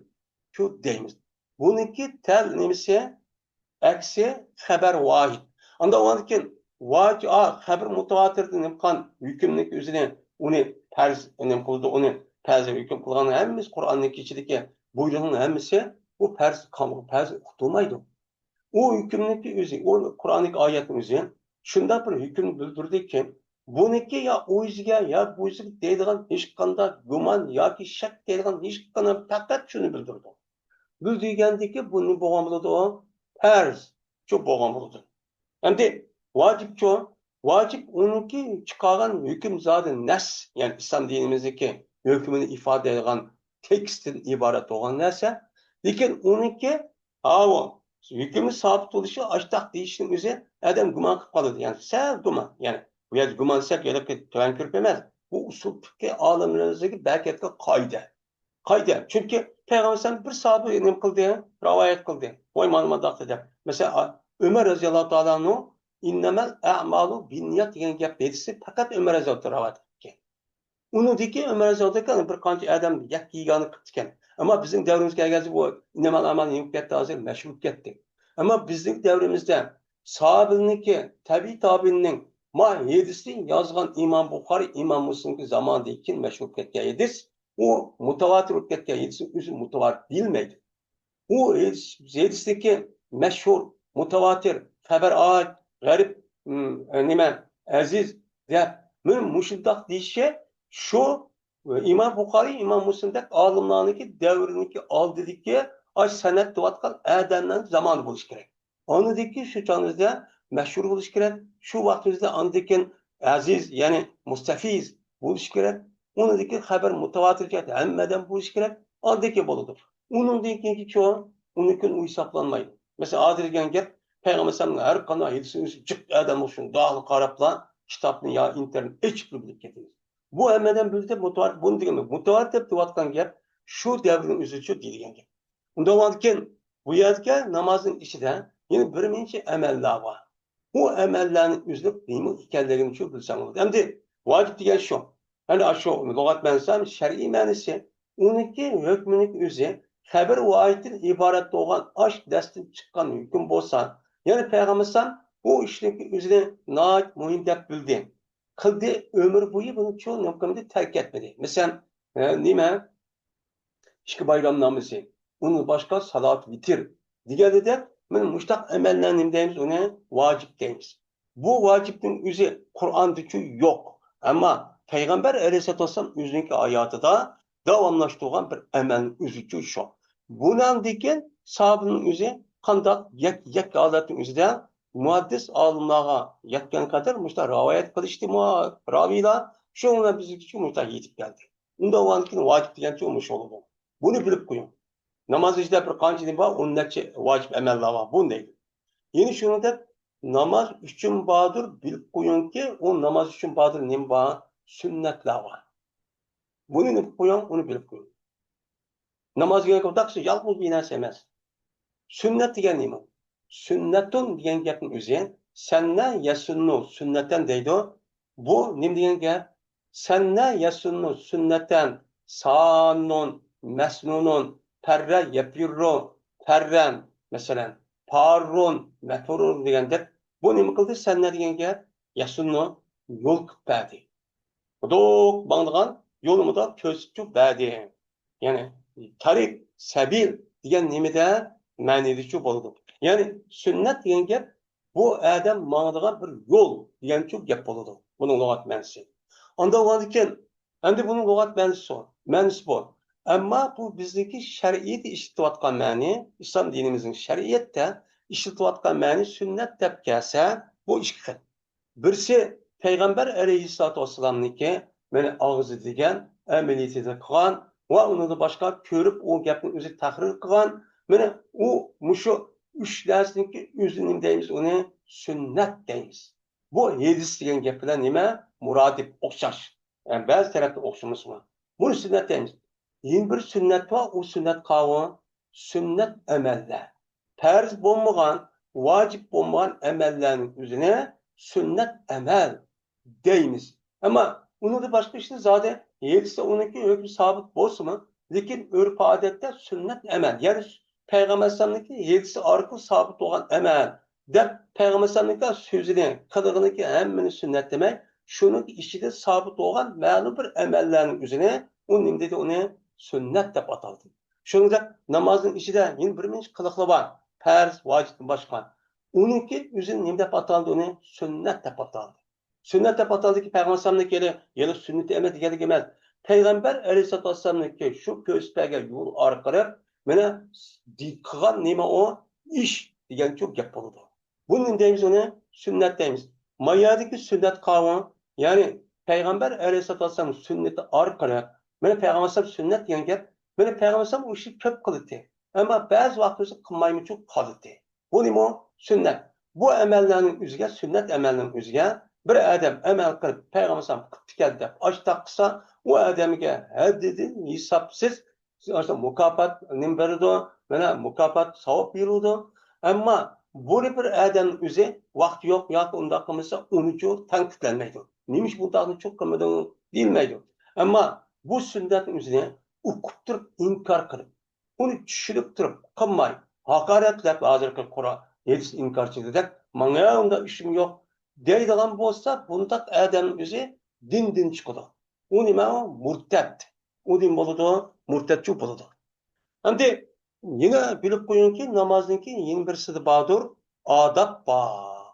شۇ دەيمىز. بۇنىڭكى تەل نېمىسى؟ ئەكسى خەبەر ۋاھىد. ئاندىن ئۇنىڭدىن كېيىن ۋاج-، ئا، خەبەر مۇتەۋاتىردىن نېمە قىلغان ھۆكۈمنىڭ ئۆزىنى، ئۇنى پەرز نېمە قىلىدۇ، ئۇنى پەرز ھۆكۈم قىلغان ھەممىسى قۇرئاننىڭ ئىچىدىكى بۇيرۇقنىڭ ھەممىسى بۇ پەرز قالمىغان، پەرز ئۇقتۇرمايدۇ. ئۇ ھۆكۈمنىڭكى ئۆزى، ئۇ قۇرئاندىكى ئايەتنىڭ ئۆزى شۇنداق بىر ھۆكۈمنى بىلدۈردىكى، بۇنىڭكى يا ئۇ يۈزىگە، يا بۇ يۈزىگە دەيدىغان ھېچقانداق گۇمان ياكى شەك دەيدىغان ھېچقانداق، پەقەت شۇنى بىلدۈرىدۇ. بىلدۈرگەندىكى بۇ نېمە بولغان بولىدۇ؟ پەرز شۇ بولغان بولىدۇ. ئەمدى ۋاجىپچۇ؟ ۋاجىپ ئۇنىڭكى چىقارغان ھۆكۈم زادى نەس، يەنى ئىسلام دىنىمىزدىكى ھۆكمىنى ئىپادىلەيدىغان تېكىستتىن ئىبارەت بولغان نەرسە. لېكىن ئۇنىڭكى، ئاۋۇ، ھۆكۈمنى سابىت بولۇشى ئاشتاق دېيىشنىڭ ئۆزى ئادەم گۇمان قىلىپ قالىدۇ. يەنى سەل گۇمان. يەنى بۇ يەردە گۇمان دېسەك، ھېلىقى تۆۋەن كۆرۈپ ئەمەس. بۇ ئۇسۇل پىقھى ئالىملىرىمىزدىكى بەرىكەتلىك قائىدە. قايتا، چۈنكى پەيغەمبەر ئەلەيھىسسالام بىر ساھابە نېمە قىلدى؟ رىۋايەت قىلدى. ۋاي، مانا مۇنداق دەپ. مەسىلەن، ئا-، ئۆمەر رەزىياللاھۇ تائالا ئەنھۇ، «ئىننەمەل ئەمالۇ بىننىيەت» دېگەن گەپ ھەدىسى پەقەت ئۆمەر رەزىياللاھۇ تائالا رىۋايەت قىلغان. ئۇنىڭدىن كېيىن ئۆمەر رەزىياللاھۇ تائالا بىر قانچە ئادەم يەككە يېگانە قىپتىكەن. ئەمما بىزنىڭ دەۋرىمىزگە كەلگەنسېرى بۇ «ئىننەمەل ئەمالۇ» نېمە بولۇپ كەتتى؟ ھازىر مەشھۇر بولۇپ كەتتى. ئەمما بىزنىڭ دەۋرىمىزدە ساھابىنىڭكى، تەبىئىي تابىئىننىڭ ما ھەدىسنى يازغان ئىمام بۇخارىي، ئىمام مۇسلىمنىڭكى زامانىدىن كېيىن مەشھۇر بولۇپ كەتكەن ھەدىس، ئۇ مۇتەۋاتىر بولۇپ كەتكەن ھەدىسنىڭ ئۆزى مۇتەۋاتىر دېيىلمەيدۇ. ئۇ ھەدىس، ھەدىستىكى مەشھۇر، مۇتەۋاتىر، خەبەر ئاز، غەرىب، ئىم، نېمە، ئەزىز دەپ، مانا مۇشۇنداق دېيىشى شۇ ئىمام بۇخارىي، ئىمام مۇسلىمدەك ئالىملارنىڭكى دەۋرىنىڭكى ئالدىدىكى ئاش سەنەد دەۋاتقان ئادەملەرنىڭ زامانى بولۇشى كېرەك. ئاندىن كېيىن شۇ چاغىمىزدا مەشھۇر بولۇشى كېرەك. شۇ ۋاقتىمىزدا ئاندىن كېيىن ئەزىز، يەنى مۇستەفىز بولۇشى كېرەك. ئۇنىڭدىن كېيىن خەبەر مۇتەۋاتىر جەھەتتە ھەممە ئادەم بولۇشى كېرەك. ئاندىن كېيىن بولىدۇ. ئۇنىڭدىن كېيىنكى چوڭ، ئۇنىڭدىن كېيىن ئۇ ھېسابلانمايدۇ. مەسىلەن، ھازىر دېگەن گەپ، پەيغەمبەر ئەلەيھىسسالامنىڭ ھەر قانداق ھەدىسىنى ئۆزى جىق ئادەم شۇنداقلا قاراپلا، كىتابنى يا ئىنتېرنېتنى ئېچىپلا بىلىپ كېتىمىز. بۇ ھەممە ئادەم بىلدى دەپ مۇتەۋاتىر، بۇنى دېگەن، مۇتەۋاتىر دەپ دەۋاتقان گەپ شۇ دەۋرنىڭ ئۆزىچۇ دېيىلگەن گەپ. ئۇنداق بولغاندىكىن، بۇ يەردىكى نامازنىڭ ئىچىدە يەنە بىر نەچچە ئەمەللەر بار. ئۇ ئەمەللەرنىڭ ئۆزىنىڭ نېمە ئىكەنلىكىنى شۇ بىلسەڭ بولىدۇ. ئەمدى ۋاجىپ دېگەن شۇ. ئەمدى شۇ لۇغەت مەنىسى، شەرئىي مەنىسى، ئۇنىڭكى ھۆكمىنىڭ ئۆزى خەبەر ۋاھىدتىن ئىبارەت بولغان ئاش دەستىن چىققان ھۆكۈم بولسا، يەنى پەيغەمبەر ئەلەيھىسسالام بۇ ئىشنىڭكى ئۆزىنى ناھايىتى مۇھىم دەپ بىلدى، قىلدى، ئۆمۈر بويى بۇنى شۇ نېمە قىلمىدى، تەرك ئەتمىدى. مەسىلەن، ئە، نېمە؟ ئىككى بايرام نامىزى، ئۇندىن باشقا سالات ۋىتىر دېگەندەك، مانا مۇشۇنداق ئەمەللەرنى نېمە دەيمىز؟ ئۇنى ۋاجىپ دەيمىز. بۇ ۋاجىپنىڭ ئۆزى قۇرئاندىچۇ يوق. ئەمما پەيغەمبەر ئەلەيھىسسالاتۇ ۋەسسالام ئۆزىنىڭكى ھاياتىدا داۋاملاشتۇرغان بىر ئەمەلنىڭ ئۆزىچۇ شۇ. بۇنىڭدىن كېيىن ساھابىنىڭ ئۆزى قانداق يەك-، يەككە ھالەتنىڭ ئۆزىدە مۇھەددىس ئالىملارغا يەتكەن قەدەر مۇشۇنداق رىۋايەت قىلىشتى مۇ-، راۋىيلار. شۇنىڭ بىلەن بىزگىچۇ مۇشۇنداق يېتىپ كەلدى. ئۇنداق بولغاندىن كېيىن ۋاجىپ دېگەنچۇ مۇشۇ بولىدۇ. بۇنى بىلىپ قويۇڭ. ناماز ئىچىدە بىر قانچە نېمە بار، ئون نەچچە ۋاجىپ ئەمەللەر بار، بۇنى دەيدۇ. يەنە شۇنىڭدەك ناماز ئۈچۈن باردۇر، بىلىپ قويۇڭكى، ئۇ ناماز ئۈچۈن باردۇر نېمە بار؟ سۈننەتلەر بار. بۇنى بىلىپ قويۇڭ، ئۇنى بىلىپ قويۇڭ. ناماز دېگەن قانداق يالغۇز بىر نەرسە ئەمەس. سۈننەت دېگەن نېمە؟ سۈننەتۇن دېگەن گەپنىڭ ئۆزى، سەننە يەسۇننۇ سۈننەتەن دەيدۇ. بۇ نېمە دېگەن گەپ؟ سەننە يەسۇننۇ سۈننەتەن، سانۇن، مەسنۇنۇن، پەررە يەپىررۇ پەررەن، مەسىلەن، پاررۇن، مەپرۇرۇن دېگەندەك. بۇ نېمە قىلدى؟ سەننە دېگەن گەپ يەسۇننۇ يول قىلىپ بەردى. خۇدۇق ماڭىدىغان يولىمۇدا كۆرسىتىپ بەردى. يەنى، تەرىق سەبىل دېگەن نېمىدە مەنىدىچۇ بولىدۇ. يەنى سۈننەت دېگەن گەپ بۇ ئادەم ماڭىدىغان بىر يول دېگەنچۇ گەپ بولىدۇ. بۇنىڭ لۇغەت مەنىسى. ئاندىن بولغاندىكىن، ئەمدى بۇنىڭ لۇغەت مەنىسى، مەنىسى بۇ. ئەمما بۇ بىزنىڭكى شەرئىيەتتە ئىشلىتىۋاتقان مەنى، ئىسلام دىنىمىزنىڭ شەرئىيەتتە ئىشلىتىۋاتقان مەنى سۈننەت دەپ كەلسە، بۇ ئىككى خىل. بىرسى پەيغەمبەر ئەلەيھىسسالاتۇ ۋەسسالامنىڭكى مېنى ئاغزى دېگەن، ئەمەلىيىتىدە قىلغان ۋە ئۇنىڭدىن باشقا كۆرۈپ ئۇ گەپنى ئۆزى تەھرىر قىلغان، مېنى ئۇ مۇشۇ ئۈچ نەرسىنىڭكى ئۆزىنى نېمە دەيمىز، ئۇنى سۈننەت دەيمىز. بۇ ھەدىس دېگەن گەپ بىلەن نېمە؟ مۇرادىپ، ئوخشاش. يەنى بەزى تەرەپتە ئوخشىمىسىمۇ. بۇنى سۈننەت دەيمىز. يەنە بىر سۈننەت بار، ئۇ سۈننەت قاۋۇ، سۈننەت ئەمەللەر. پەرز بولمىغان، ۋاجىپ بولمىغان ئەمەللەرنىڭ ئۆزىنى سۈننەت ئەمەل دەيمىز. ئەمما ئۇنىڭدىن باشقا ئىشنى زادى ھەدىستە ئۇنىڭكى ھۆكمى سابىت بولسىمۇ، لېكىن ئۆرپ-ئادەتتە سۈننەت ئەمەل، يەنى پەيغەمبەر ئەلەيھىسسالامنىڭكى ھەدىسى ئارقىلىق سابىت بولغان ئەمەل دەپ، پەيغەمبەر ئەلەيھىسسالامنىڭكى سۆزىنى، قىلىقىنىڭكى ھەممىنى سۈننەت دېمەي، شۇنىڭ ئىچىدە سابىت بولغان مەلۇم بىر ئەمەللەرنىڭ ئۆزىنى ئۇ نېمە دېدى؟ ئۇنى سۈننەت دەپ ئاتالدى. شۇنىڭدەك نامازنىڭ ئىچىدە يەنە بىر نەچچە قىلىقلار بار، پەرز، ۋاجىپتىن باشقا. ئۇنىڭكى ئۆزىنى نېمە دەپ ئاتالدى؟ ئۇنى سۈننەت دەپ ئاتالدى. سۈننەت دەپ ئاتالدىكى پەيغەمبەر ئەلەيھىسسالامنىڭكى يەنە، يەنە سۈننىتى ئەمەس دېگەنلىك ئەمەس. پەيغەمبەر ئەلەيھىسسالاتۇ ۋەسسالامنىڭكى شۇ كۆرسىتىپ بەرگەن يول ئارقىلىق مانا قىلغان نېمە ئۇ؟ ئىش دېگەنچۇ گەپ بولىدۇ. بۇنى نېمە دەيمىز ئۇنى؟ سۈننەت دەيمىز. ما يەردىكى سۈننەت قاۋۇ، يەنى پەيغەمبەر ئەلەيھىسسالاتۇ ۋەسسالام سۈننىتى ئارقىلىق، مانا پەيغەمبەر ئەلەيھىسسالام سۈننەت دېگەن گەپ، مانا پەيغەمبەر ئەلەيھىسسالام ئۇ ئىشنى كۆپ قىلدى. ئەمما بەزى ۋاقىت بولسا قىلمايمىچۇ قالدى. بۇ نېمە؟ سۈننەت. بۇ ئەمەللەرنىڭ ئۆزىگە، سۈننەت ئەمەلنىڭ ئۆزىگە بىر ئادەم ئەمەل قىلىپ، پەيغەمبەر ئەلەيھىسسالام قىپتىكەن دەپ ئاشتاق قىلسا، ئۇ ئادەمگە ھەددىدىن ھېسابسىز مۇكاپات نېمە بېرىدۇ؟ مانا مۇكاپات، ساۋاب بېرىلىدۇ. ئەمما بۇنى بىر ئادەمنىڭ ئۆزى ۋاقتى يوق ياكى ئۇنداق قىلمىسا، ئۇنىچۇ تەنقىدلەنمەيدۇ. نېمىش بۇنداقنى چوق قىلمىدىڭ دېيىلمەيدۇ. ئەمما بۇ سۈننەتنىڭ ئۆزىنى ئۇقۇپ تۇرۇپ ئىنكار قىلىپ، ئۇنى چۈشىنىپ تۇرۇپ قىلماي، ھاقارەتلەپ، ھازىرقى قۇرئان، ھەدىس ئىنكارچىلىرىدەك، ماڭا ئۇنداق ئىشىم يوق دەيدىغان بولسا، بۇنداق ئادەمنىڭ ئۆزى دىندىن چىقىدۇ. ئۇ نېمە؟ ئۇ مۇرتەت. ئۇ نېمە بولىدۇ؟ مۇرتەتچۇ بولىدۇ. ئەمدى يەنە بىلىپ قويۇڭكى، نامازنىڭكى يەنە بىرسىدە باردۇر، ئاداب بار.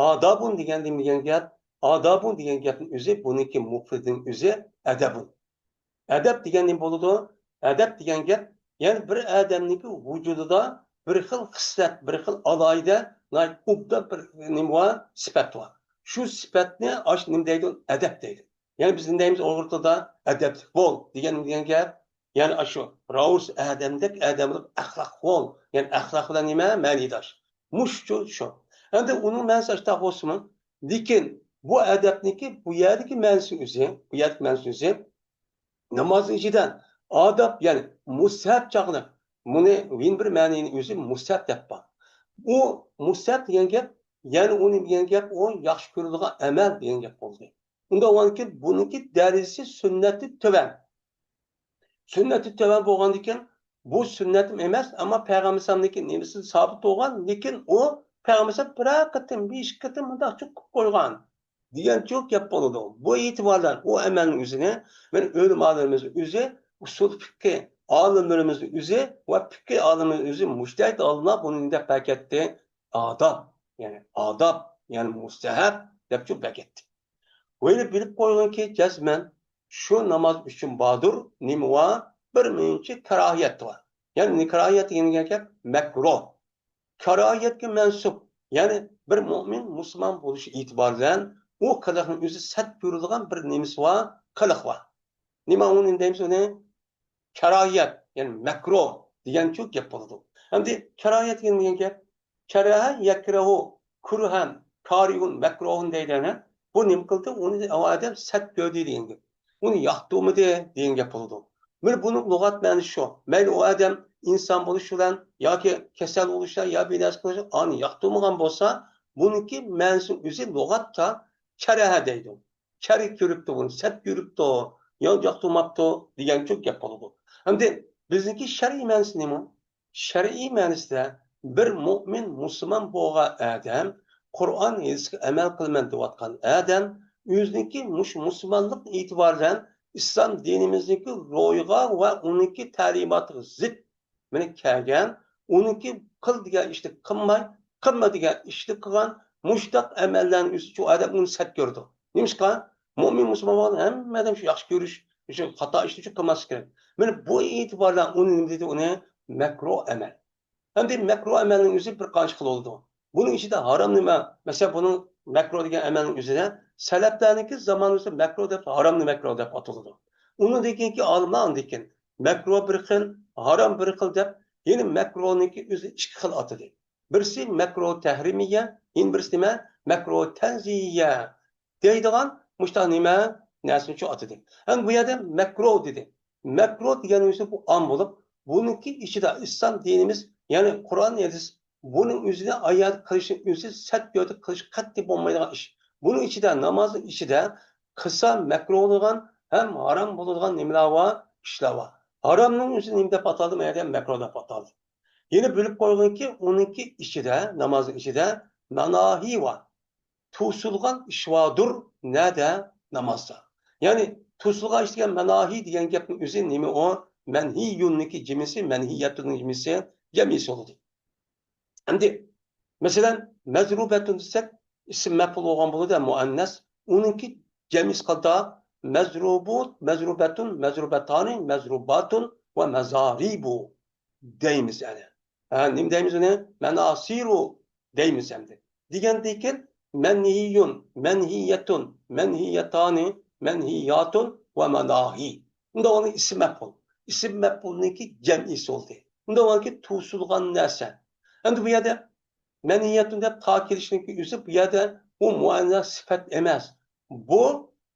ئادابۇن دېگەن نېمە دېگەن گەپ؟ ئادابۇن دېگەن گەپنىڭ ئۆزى، بۇنىڭكى مۇپرىدىنىڭ ئۆزى ئەدەبۇن. ئەدەپ دېگەن نېمە بولىدۇ؟ ئەدەپ دېگەن گەپ، يەنى بىر ئادەمنىڭكى ۋۇجۇدىدا بىر خىل خىسلەت، بىر خىل ئالاھىدە، ناھايىتى ئوبدان بىر نېمە بار؟ سۈپەت بار. شۇ سۈپەتنى ئاشۇ نېمە دەيدۇ؟ ئەدەپ دەيدۇ. يەنى بىز نېمە دەيمىز ئۇيغۇر تىلىدا؟ ئەدەپلىك بول دېگەن، دېگەن گەپ. يەنى ئاشۇ راۋۇس ئادەمدەك ئادەم بولۇپ، ئەخلاق بول. يەنى ئەخلاق بىلەن نېمە؟ مەنىداش. مۇشۇ شۇ. ئەمدى ئۇنىڭ مەنىسى ئاشتاق بولسىمۇ، لېكىن بۇ ئەدەپنىڭكى بۇ يەردىكى مەنىسى ئۆزى، بۇ يەردىكى مەنىسى ئۆزى، نامازنىڭ ئىچىدە ئاداب، يەنى مۇستەھەب چاغلىق، بۇنى يەنە بىر مەنىنى ئۆزى مۇستەھەب دەپ بار. ئۇ مۇستەھەب دېگەن گەپ، يەنى ئۇنى دېگەن گەپ، ئۇ ياخشى كۆرىدىغان ئەمەل دېگەن گەپ بولدى. ئۇنداق بولغاندىكىن بۇنىڭكى دەرىجىسى سۈننەتتىن تۆۋەن. سۈننەتتىن تۆۋەن بولغاندىكىن، بۇ سۈننەتمۇ ئەمەس، ئەمما پەيغەمبەر ئەلەيھىسسالامنىڭكى نېمىسىدە سابىت بولغان، لېكىن ئۇ پەيغەمبەر ئەلەيھىسسالام بىرەر قېتىم، بىر ئىككى قېتىم مۇنداق قىلىپ قويغان دېگەنچۇ گەپ بولىدۇ. بۇ ئېتىبار بىلەن ئۇ ئەمەلنىڭ ئۆزىنى مانا ئۆلىمالىرىمىزنىڭ ئۆزى، ئۇسۇل پىقھى ئالىملىرىمىزنىڭ ئۆزى ۋە پىقھى ئالىملىرىنىڭ ئۆزى، مۇجتەھىد ئالىملار بۇنى دەپ بەرگەتتى، ئاداب، يەنى ئاداب، يەنى مۇستەھەب دەپچۇ بەرگەتتى. ۋە بىلىپ قويغىنكى، جەزمەن شۇ ناماز ئۈچۈن باردۇر، نېمە بار؟ بىر مۇنچە كاراھىيەت بار. يەنى كاراھىيەت دېگەن گەپ مەكرۇھ. كاراھىيەتكە مەنسۇپ، يەنى بىر مۆمىن مۇسۇلمان بولۇش ئېتىبارى بىلەن ئۇ قىلىقنىڭ ئۆزى سەت كۆرۈلىدىغان بىر نېمىسى بار، قىلىق بار. نېمە ئۇنى دەيمىز ئۇنى؟ كاراھىيەت، يەنى مەكرۇھ دېگەنچۇ گەپ بولىدۇ. ئەمدى كاراھىيەت دېگەن، دېگەن گەپ، كەرەھە يەكرەھۇ كۇرھەن كارىھۇن مەكرۇھۇن دەيدۇ، يەنى بۇ نېمە قىلدى؟ ئۇنى ئۇ ئادەم سەت كۆردى دېگەن گەپ. ئۇنى ياقتۇرمىدى دېگەن گەپ بولىدۇ. مانا بۇنىڭ لۇغەت مەنىسى شۇ. مەيلى ئۇ ئادەم ئىنسان بولۇش بىلەن ياكى كېسەل بولۇش بىلەن يا بىر نەرسە قىلىش، ئانى ياقتۇرمىغان بولسا، بۇنىڭكى مەنىسىنىڭ ئۆزى لۇغەتتا كەرەھە دەيدۇ. كەرك كۆرۈپتۇ بۇنى، سەت كۆرۈپتۇ، يا ياقتۇرماپتۇ دېگەنچۇ گەپ بولىدۇ. ئەمدى بىزنىڭكى شەرئىي مەنىسى نېمە؟ شەرئىي مەنىسىدە بىر مۆمىن مۇسۇلمان بولغان ئادەم، قۇرئان ھەدىسكە ئەمەل قىلىمەن دەۋاتقان ئادەم، ئۆزىنىڭكى مۇشۇ مۇسۇلمانلىق ئېتىبارى بىلەن ئىسلام دىنىمىزنىڭكى روھىغا ۋە ئۇنىڭكى تەلىماتىغا زىت مانا كەلگەن، ئۇنىڭكى قىل دېگەن ئىشنى قىلماي، قىلما دېگەن ئىشنى قىلغان، مۇشۇنداق ئەمەللەرنى ئۆزى شۇ ئادەم ئۇنى سەت كۆرىدۇ. نېمىشقا؟ مۆمىن مۇسۇلمان بولغان ھەممە ئادەم شۇ ياخشى كۆرۈش، شۇ خاتا ئىشنى شۇ قىلماسلىق كېرەك. مانا بۇ ئېتىبار بىلەن ئۇنى نېمە دېدى؟ ئۇنى مەكرۇ ئەمەل. ئەمدى مەكرۇ ئەمەلنىڭ ئۆزى بىر قانچە خىل بولىدۇ. بۇنىڭ ئىچىدە ھارام نېمە؟ مەسىلەن، بۇنىڭ مەكرۇ دېگەن ئەمەلنىڭ ئۆزىدە سەلەپلەرنىڭكى زامانىسىدا مەكرۇ دەپ، ھارامنى مەكرۇ دەپ ئاتىلىدۇ. ئۇنىڭدىن كېيىنكى ئالىملار ئاندىن كېيىن مەكرۇ بىر خىل، ھارام بىر خىل دەپ، يەنە مەكرۇنىڭكى ئۆزى ئىككى خىل ئاتىدى. بىرسى مەكرۇ تەھرىمىيە، يەنە بىرسى نېمە؟ مەكرۇ تەنزىھىيە دەيدىغان مۇشۇنداق نېمە؟ نەرسىنى شۇ ئاتىدى. ھەم بۇ يەردە مەكرۇ دېدى. مەكرۇ دېگەن ئۆزى بۇ ئام بولۇپ، بۇنىڭكى ئىچىدە ئىسلام دىنىمىز، يەنى قۇرئان، ھەدىس، بۇنىڭ ئۆزىنى ئايان قىلىشنىڭ ئۆزى سەت يولدا قىلىش قەتئىي بولمايدىغان ئىش. بۇنىڭ ئىچىدە، نامازنىڭ ئىچىدە قىلسا مەكرۇ بولىدىغان ھەم ھارام بولىدىغان نېمىلەر بار؟ ئىشلار بار. ھارامنىڭ ئۆزىنى نېمە دەپ ئاتالدى؟ ما يەردە مەكرۇ دەپ ئاتالدى. يەنە بىلىپ قويغىنكى، ئۇنىڭكى ئىچىدە، نامازنىڭ ئىچىدە مەناھى بار. توسۇلغان ئىش باردۇر، نەدە؟ نامازدا. يەنى توسۇلغان ئىش دېگەن مەناھى دېگەن گەپنىڭ ئۆزى نېمە ئۇ؟ مەنھىيۇننىڭكى جىمىسى، مەنھىيەتۇننىڭ جىمىسى، جەمئىسى بولىدۇ. ئەمدى، مەسىلەن، مەزرۇبەتۇن دېسەك، ئىسىم مەپئۇل بولغان بولىدۇ، مۇئەننەس. ئۇنىڭكى جەمئىسى قانداق؟ مەزرۇبۇت، مەزرۇبەتۇن، مەزرۇبەتانى، مەزرۇباتۇن ۋە مەزارىبۇ دەيمىز، يەنى. ھە، نېمە دەيمىز ئۇنى؟ مەناسىرۇ دەيمىز ئەمدى. دېگەندىن كېيىن، مەنھىيۇن، مەنھىيەتۇن، مەنھىيەتانى، مەنھىياتۇن ۋە مەناھى. ئۇندا ئۇنىڭ ئىسىم مەپئۇل. ئىسىم مەپئۇلنىڭكى جەمئىسى بولدى. ئۇندا ئۇنىڭكى توسۇلغان نەرسە. ئەمدى بۇ يەردە مەنھىيەتۇن دەپ تا كېلىشنىڭكى ئۆزى بۇ يەردە ئۇ مۇئەننەس سۈپەت ئەمەس. بۇ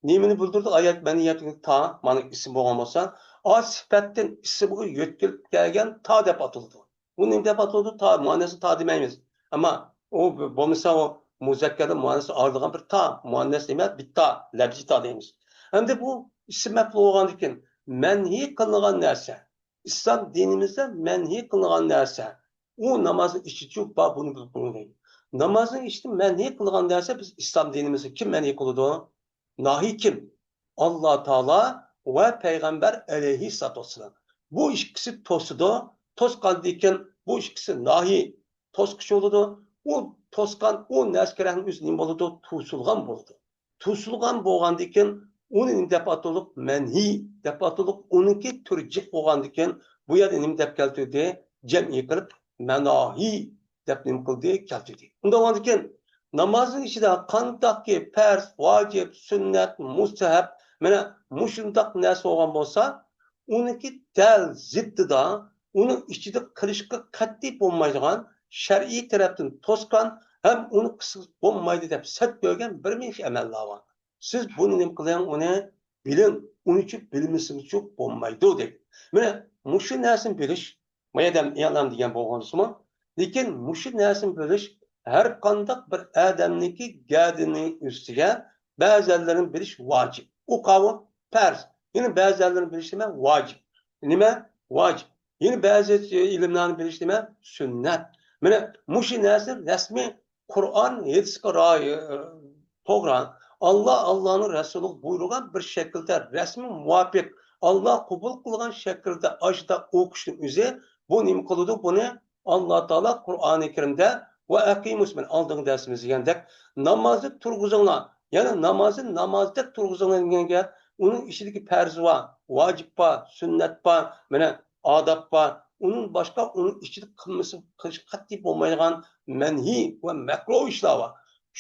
نېمىنى بىلدۈرىدۇ؟ ئايەت مەنھىيەتۇن تا، مانا ئىسىم بولغان بولسا، ئا سۈپەتتىن ئىسىمغا يۆتكىلىپ كەلگەن تا دەپ ئاتىلىدۇ. بۇ نېمە دەپ ئاتىلىدۇ؟ تا، مۇئەننەسنى تا دېمەيمىز. ئەمما ئۇ بولمىسا ئۇ مۇزەككەردىن مۇئەننەسكە ئايرىلغان بىر تا، مۇئەننەس نېمە؟ بىتا، لەپزىي تا دەيمىز. ئەمدى بۇ ئىسىم مەپئۇل بولغاندىكىن مەنھى قىلىنغان نەرسە، ئىسلام دىنىمىزدە مەنھى قىلىنغان نەرسە، ئۇ نامازنىڭ ئىچىدىچۇ بار، بۇنى بىلىپ قويۇڭ دەيدۇ. نامازنىڭ ئىچىدە مەنھى قىلىنغان نەرسە بىز ئىسلام دىنىمىزدا كىم مەنھى قىلىدۇ؟ ناھى كىم؟ ئاللا تائالا ۋە پەيغەمبەر ئەلەيھىسسالاتۇ ۋەسسالام. بۇ ئىككىسى توسىدۇ، توسقاندىن كېيىن بۇ ئىككىسى ناھى توسقۇچى بولىدۇ. ئۇ توسقان، ئۇ نەرسە كېرەكنىڭ ئۆزى نېمە بولىدۇ؟ توسۇلغان بولىدۇ. توسۇلغان بولغاندىن كېيىن ئۇنى نېمە دەپ ئاتىلىدۇ؟ مەنھى دەپ ئاتىلىدۇ. ئۇنىڭكى تۈرى جىق بولغاندىن كېيىن بۇ يەردە نېمە دەپ كەلتۈردى؟ جەمئىي قىلىپ مەناھى دەپ نېمە قىلدى؟ كەلتۈردى. ئۇنداق بولغاندىن كېيىن نامازنىڭ ئىچىدە قانداقكى پەرز، ۋاجىپ، سۈننەت، مۇستەھەب، مانا مۇشۇنداق نەرسە بولغان بولسا، ئۇنىڭكى دەل زىتىدا، ئۇنىڭ ئىچىدە قىلىشقا قەتئىي بولمايدىغان، شەرئىي تەرەپتىن توسقان ھەم ئۇنى قىلسىڭىز بولمايدۇ دەپ سەت كۆرگەن بىر مىنچە ئەمەللەر بار. سىز بۇنى نېمە قىلىڭ، ئۇنى بىلىڭ، ئۇنىچۇ بىلمىسىڭىزچۇ بولمايدۇ دەيدۇ. مانا مۇشۇ نەرسىنى بىلىش، ما يەردە ئىلم دېگەن بولغانسىمۇ، لېكىن مۇشۇ نەرسىنى بىلىش ھەر قانداق بىر ئادەمنىڭكى گەدىنىنىڭ ئۈستىگە بەزىلەرنى بىلىش ۋاجىپ. ئۇ قاۋۇ پەرز. يەنە بەزىلەرنى بىلىش نېمە؟ ۋاجىپ. نېمە؟ ۋاجىپ. يەنە بەزى ئىلىملەرنى بىلىش نېمە؟ سۈننەت. مانا مۇشۇ نەرسە رەسمىي قۇرئان، ھەدىسكە رايى، توغرا. ئاللا، ئاللانىڭ رەسۇلىغا بۇيرۇغان بىر شەكىلدە رەسمىي مۇۋاپىق، ئاللا قوبۇل قىلغان شەكىلدە ئاشۇنداق ئوقۇشنىڭ ئۆزى، بۇ نېمە قىلىدۇ؟ بۇنى ئاللا تائالا قۇرئانى كەرىمدە ۋە ئەقىمۇس، مانا ئالدىنقى دەرسىمىزدە دېگەندەك، نامازنى تۇرغۇزۇڭلار، يەنى نامازنى نامازدەك تۇرغۇزۇڭلار دېگەن گەپ، ئۇنىڭ ئىچىدىكى پەرز بار، ۋاجىپ بار، سۈننەت بار، مانا ئاداب بار. ئۇنىڭ باشقا ئۇنىڭ ئىچىدە قىلمىسا، قىلىش قەتئىي بولمايدىغان مەنھىي ۋە مەكرۇھ ئىشلار بار.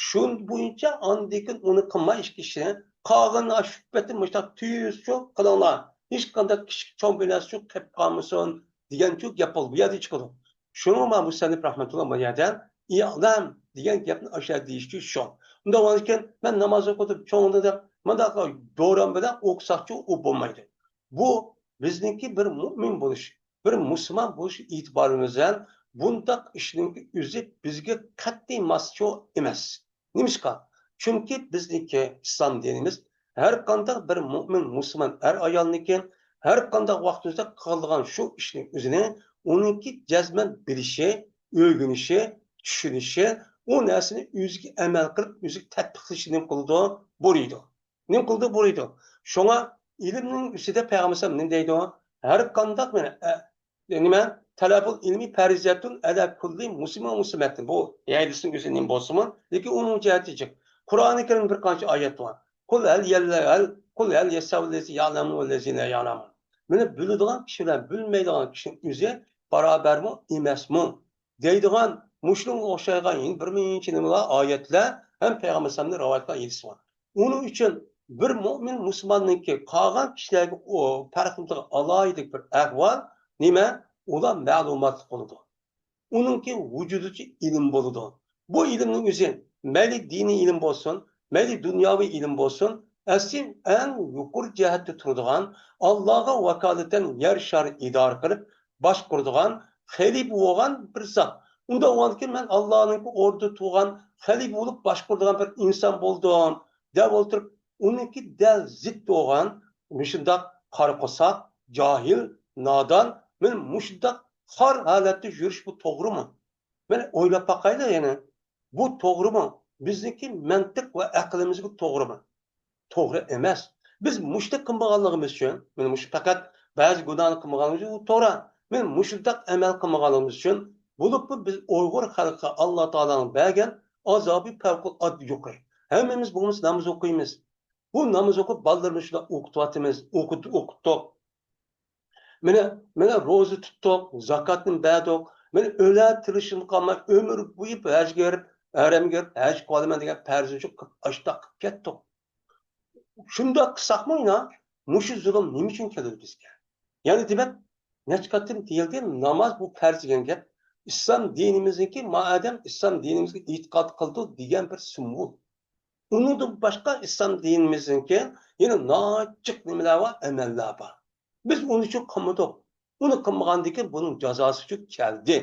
شۇ بويىچە ئاندىن كېيىن ئۇنى قىلماي ئىككى كىشى قالغان شۇ پېتى مۇشۇنداق تۈزچۇ قىلىڭلار. ھېچقانداق كىچىك چوڭ بىر نەرسىچۇ قېلىپ قالمىسۇن دېگەنچۇ گەپ بولىدۇ. بۇ يەردە چىقىدۇ. شۇنىڭغا مۇسەننىپ رەھمەتۇللا بۇ يەردە ئىلەم دېگەن گەپنى ئاشۇ يەردە دېيىشچۇ شۇ. ئۇنداق بولغاندىكىن مەن ناماز ئوقۇتۇپ چوڭىنى دەپ مۇنداق دورام بىلەن ئوقۇساقچۇ ئۇ بولمايدۇ. بۇ بىزنىڭكى بىر مۇئمىن بولۇش، بىر مۇسۇلمان بولۇش ئېتىبارىمىز بىلەن بۇنداق ئىشنىڭ ئۆزى بىزگە قەتئىي ماسچۇ ئەمەس. نېمىشقا؟ چۈنكى بىزنىڭكى ئىسلام دىنىمىز ھەر قانداق بىر مۇئمىن مۇسۇلمان ئەر ئايالنىڭكى ھەر قانداق ۋاقتىمىزدا قىلىدىغان شۇ ئىشنىڭ ئۆزىنى ئۇنىڭكى جەزمەن بىلىشى، ئۆگىنىشى، چۈشىنىشى، ئۇ نەرسىنى ئۆزىگە ئەمەل قىلىپ، ئۆزىگە تەتبىقلىشىنى نېمە قىلىدۇ؟ بۇيرۇيدۇ. نېمە قىلىدۇ؟ بۇيرۇيدۇ. شۇڭا ئىلىمنىڭ ئۈستىدە پەيغەمبەر ئەلەيھىسسالام نېمە دەيدۇ؟ ھەر قانداق بىر، ئە، نېمە، تەلەبۇل ئىلمى پەرىزەتۇن ئەلە كۇللى مۇسلىمىن مۇسلىمەتىن. بۇ ھەدىسنىڭ ئۆزى نېمە بولسىمۇ، لېكىن ئۇنىڭ جەھەتى جىق. قۇرئانى كەرىمدە بىر قانچە ئايەت بار. قۇل ھەل يەللە-، قۇل ھەل يەستەۋىللەزى يەلەمۇ ۋەللەزى لا يەلەمۇن. مېنى بىلىدىغان كىشى بىلەن بىلمەيدىغان كىشىنىڭ ئۆزى باراۋەرمۇ ئەمەسمۇ؟ دەيدىغان مۇشۇنىڭغا ئوخشايدىغان يەنە بىر نەچچە نېمىلەر ئايەتلەر ھەم پەيغەمبەر ئەلەيھىسسالامنىڭ رىۋايەت قىلغان ھەدىسى بار. ئۇنىڭ ئۈچۈن بىر مۆمىن مۇسۇلماننىڭكى قالغان كىشىلەرگە ئۇ پەرقلىنىدىغان ئالاھىدە بىر ئەھۋال نېمە؟ ئۇلار مەلۇماتلىق بولىدۇ. ئۇنىڭكى ۋۇجۇدىچە ئىلىم بولىدۇ. بۇ ئىلىمنىڭ ئۆزى مەيلى دىنىي ئىلىم بولسۇن، مەيلى دۇنياۋى ئىلىم بولسۇن، ئەسلى ئەڭ يۇقىرى جەھەتتە تۇرىدىغان، ئاللاغا ۋاكالىتەن يەر شارى ئىدارە قىلىپ باشقۇرىدىغان خەلىپە بولغان بىر زات. ئۇنداق بولغاندىكىن مەن ئاللانىڭكى ئورنىدا تۇرغان خەلىپە بولۇپ باشقۇرىدىغان بىر ئىنسان بولدۇم دەپ ئولتۇرۇپ، ئۇنىڭكى دەل زىت بولغان مۇشۇنداق قارا قورساق، جاھىل، نادان، مەن مۇشۇنداق خار ھالەتتە يۈرۈش بۇ توغرىمۇ؟ مەن ئويلاپ باقايلى يەنە. بۇ توغرىمۇ؟ بىزنىڭكى مەنتىق ۋە ئەقلىمىزگە توغرىمۇ؟ توغرا ئەمەس. بىز مۇشۇنداق قىلمىغانلىقىمىز ئۈچۈن، مانا مۇشۇ پەقەت بەزى گۇناھنى قىلمىغانلىقىمىز ئۈچۈن، بۇ توغرا. مەن مۇشۇنداق ئەمەل قىلمىغانلىقىمىز ئۈچۈن، بولۇپمۇ بىز ئۇيغۇر خەلقىگە ئاللا تائالانىڭ بەرگەن ئازابى پەۋقۇلئاددە يۇقىرى. ھەممىمىز بولمىسا ناماز ئوقۇيمىز. بۇ ناماز ئوقۇپ، بالىلىرىمىزنى شۇنداق ئوقۇتۇۋاتىمىز، ئوقۇت-، ئوقۇتتۇق. مانا، مانا روزا تۇتتۇق، زاكاتنى بەردۇق. مانا ئۆلە تىرىشىدىن قالماي ئۆمۈر بويى ھەجگە بېرىپ، ھەرەمگە بېرىپ، ھەج قىلىۋالىمەن دېگەن پەرزنى شۇ قىلىپ، ئاشتاق قىلىپ كەتتۇق. شۇنداق قىلساقمۇ يەنە مۇشۇ زۇلۇم نېمە ئۈچۈن كېلىدۇ بىزگە؟ يەنى دېمەك، نەچچە قېتىم دېيىلدى، ناماز بۇ پەرز دېگەن گەپ. ئىسلام دىنىمىزنىڭكى، ما ئادەم ئىسلام دىنىمىزگە ئېتىقاد قىلىدۇ دېگەن بىر سىمۋول. ئۇنىڭدىن باشقا ئىسلام دىنىمىزنىڭكى يەنە ناچىق نېمىلەر بار، ئەمەللەر بار. بىز ئۇنى شۇ قىلمىدۇق. ئۇنى قىلمىغاندىكىن بۇنىڭ جازاسى شۇ كەلدى.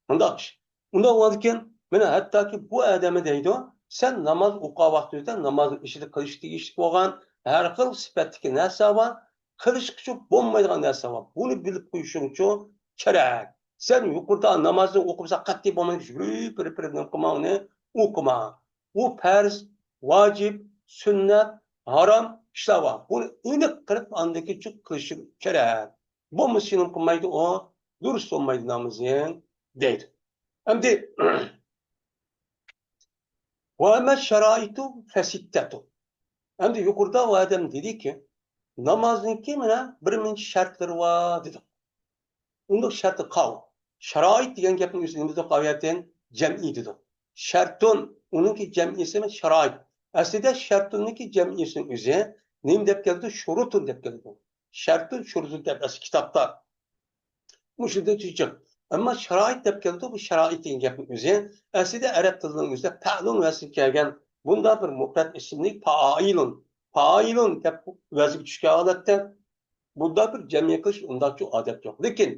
مۇنداق ئىش. ئۇنداق بولغاندىكىن، مانا ھەتتاكى بۇ ئادەممۇ دەيدۇ، سەن ناماز ئوقۇغان ۋاقتىڭىزدا نامازنىڭ ئىچىدە قىلىش تېگىشلىك بولغان ھەر خىل سۈپەتتىكى نەرسە بار، قىلىشقىچۇ بولمايدىغان نەرسە بار. بۇنى بىلىپ قويۇشۇڭچۇ كېرەك. سەن يۇقىرىدا نامازنى ئوقۇمىساڭ قەتئىي بولمايدۇ، يۈرۈپ، يۈرۈپ، يۈرۈپ نېمە قىلما، ئۇنى ئوقۇما. ئۇ پەرز، ۋاجىپ، سۈننەت، ھارام ئىشلار بار. بۇنى ئېنىق قىلىپ ئاندىن كېيىن قىلىشىڭ كېرەك. بولمىسا شۇنى قىلمايدۇ ئۇ، دۇرۇس بولمايدۇ نامىزىڭ، دەيدۇ. ئەمدى، ۋە ئەمما شارائىتۇ فەسىتتەتۇ. ئەمدى يۇقىرىدا ئۇ ئادەم دېدىكى، نامازنىڭكى مانا بىر مۇنچە شەرتلىرى بار دېدۇق. ئۇنداق شەرتى قاۋ. شارائىت دېگەن گەپنىڭ ئۆزى نېمە دېدۇق؟ ئاۋۇ يەردىن جەمئىي دېدۇق. شەرتۇن، ئۇنىڭكى جەمئىيسى شارائىت. ئەسلىدە شەرتۇننىڭكى جەمئىيسىنىڭ ئۆزى نېمە دەپ كەلدى؟ شۇرۇتۇن دەپ كەلدى. شەرتۇن، شۇرۇتۇن دەپ ئەسلى كىتابتا. مۇشۇندىن چۈشۈپ. ئەمما شارائىت دەپ كەلدى، بۇ شارائىت دېگەن گەپنىڭ ئۆزى ئەسلىدە ئەرەب تىلىنىڭ ئۆزىدە پەئلۇن ۋەزنىگە كەلگەن بۇنداق بىر مۇپرەت ئىسىملىك پائىلۇن. پائىلۇن دەپ ۋەزنگە چۈشكەن ھالەتتە بۇنداق بىر جەمئىي قىلىش ئۇنداقچۇ ئادەت يوق. لېكىن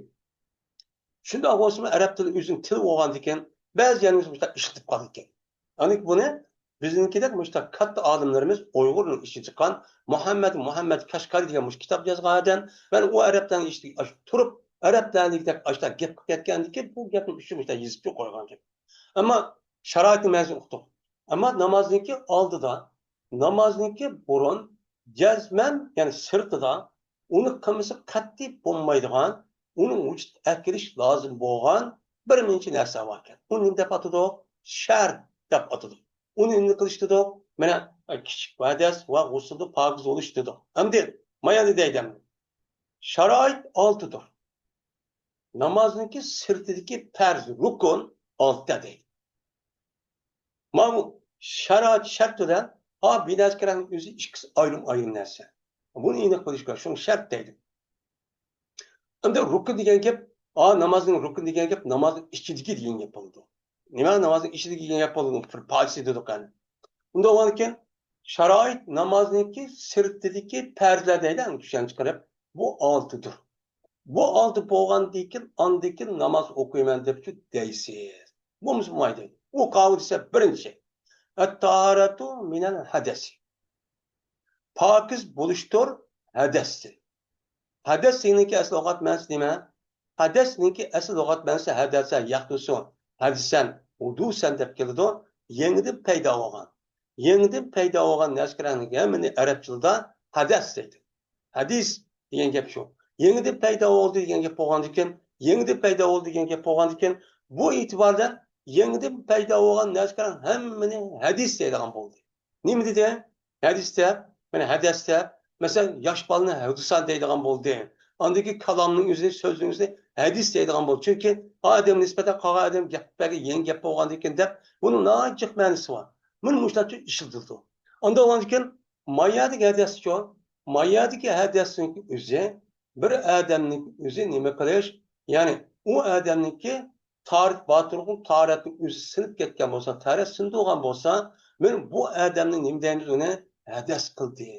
شۇنداق بولسىمۇ ئەرەب تىلى ئۆزىنىڭ تىلى بولغاندىكىن بەزى يەرلىرىمىزدە مۇشۇنداق ئىشلىتىپ قالىدىكەن. يەنى بۇنى بىزنىڭكىدەك مۇشۇنداق كاتتا ئالىملىرىمىز ئۇيغۇرنىڭ ئىچىدىن چىققان مۇھەممەد، مۇھەممەد كەشكارى دېگەن مۇشۇ كىتاب يازغان ئادەم، مەن ئۇ ئەرەبلەرنىڭ ئىچىدە ئاشۇ تۇرۇپ، ئەرەبلەردىكىدەك ئاشۇنداق گەپ قىلىپ كەتكەندىكىن بۇ گەپنىڭ ئۈچۈن مۇشۇنداق يېزىپچۇ قويغان گەپ. ئەمما شارائىتنىڭ مەنىسىنى ئۇقتۇق. ئەمما نامازنىڭكى ئالدىدا، نامازنىڭكى بۇرۇن، جەزمەن، يەنى سىرتىدا، ئۇنى قىلمىسا قەتئىي بولمايدىغان، ئۇنى ۋۇجۇدقا ئەكىرىش لازىم بولغان بىر نەچچە نەرسە باركەن. ئۇنى نېمە دەپ ئاتىدۇق؟ شەرت دەپ ئاتىدۇق. ئۇنى نېمە قىلىش دېدۇق؟ مانا، كىچىك ھەدەس ۋە غۇسۇلدا پاكىز بولۇش دېدۇق. ئەمدى مايا نېمە دەيدۇ؟ شارائىت ئالتىدۇر. نامازنىڭكى سىرتىدىكى پەرز، رۇكۇن ئالتە دەيدۇ. مانا بۇ شارائىت، شەرت بىلەن ھا بىنەسكىرانىڭ ئۆزى ئىككىسى ئايرىم-ئايرىم نەرسە. بۇنى ئېنىق بىلىش كېرەك. شۇڭا شەرت دەيدۇ. ئەمدى رۇكۇن دېگەن گەپ، ھا نامازنىڭ رۇكۇن دېگەن گەپ نامازنىڭ ئىچىدىكى دېگەن گەپ بولىدۇ. نېمە نامازنىڭ ئىچىدىكى دېگەن گەپ بولىدۇ؟ بىر پارچىسى دېدۇق قەنى. ئۇنداق بولغاندىكىن شارائىت نامازنىڭكى سىرتىدىكى پەرزلەر دەيدۇ، ئەڭ چۈشەنچە قىلىپ، بۇ ئالتىدۇر. بۇ ئالتە بولغاندىن كېيىن، ئاندىن كېيىن ناماز ئوقۇيمەن دەپچۇ دەيسىز. بولمىسا بولمايدۇ. ئۇ قاۋۇل دېسە بىرىنچى. ئەتتاھارەتۇ مىنەل ھەدەسى. پاكىز بولۇشتۇر ھەدەستىن. ھەدەس دېگەننىڭكى ئەسلى لۇغەت مەنىسى نېمە؟ ھەدەسنىڭكى ئەسلى لۇغەت مەنىسى ھەدەسە يەھدۇسۇ، ھەدىسەن، ھۇدۇسەن دەپ كېلىدۇ. يېڭىدىن پەيدا بولغان. يېڭىدىن پەيدا بولغان نەرسىلەرنىڭ ھەممىنى ئەرەب تىلىدا ھەدەس دەيدۇ. ھەدىس دېگەن گەپ شۇ. يېڭىدىن پەيدا بولدى دېگەن گەپ بولغاندىكىن، يېڭىدىن پەيدا بولدى دېگەن گەپ بولغاندىكىن، بۇ ئېتىباردا يېڭىدىن پەيدا بولغان نەرسىلەرنىڭ ھەممىنى ھەدىس دەيدىغان بولدى. نېمە دېدى؟ ھەدىس دەپ، مانا ھەدەس دەپ، مەسىلەن، ياش بالىنى ھەدىسان دەيدىغان بولدى. ئاندىن كېيىن كالامنىڭ ئۆزىنى، سۆزنىڭ ئۆزىنى ھەدىس دەيدىغان بولدى. چۈنكى ئۇ ئادەمگە نىسبەتەن قالغان ئادەم گەپ بەرگەن يېڭى گەپ بولغاندىكىن دەپ، بۇنىڭ ناھايىتى جىق مەنىسى بار. بۇنى مۇشۇنداق ئىشلىتىدۇ. ئاندىن ئاندىن كېيىن ما يەردىكى ھەدەسچۇ، ما يەردىكى ھەدەسنىڭ ئۆزى بىر ئادەمنىڭ ئۆزى نېمە قىلىش، يەنى ئۇ ئادەمنىڭكى تارىخ باتۇرغۇن تارەتنىڭ ئۆزى سىنىپ كەتكەن بولسا، تارەت سىندۇرغان بولسا، مەن بۇ ئادەمنى نېمە دەيمىز، ئۇنى ھەدەس قىلدى.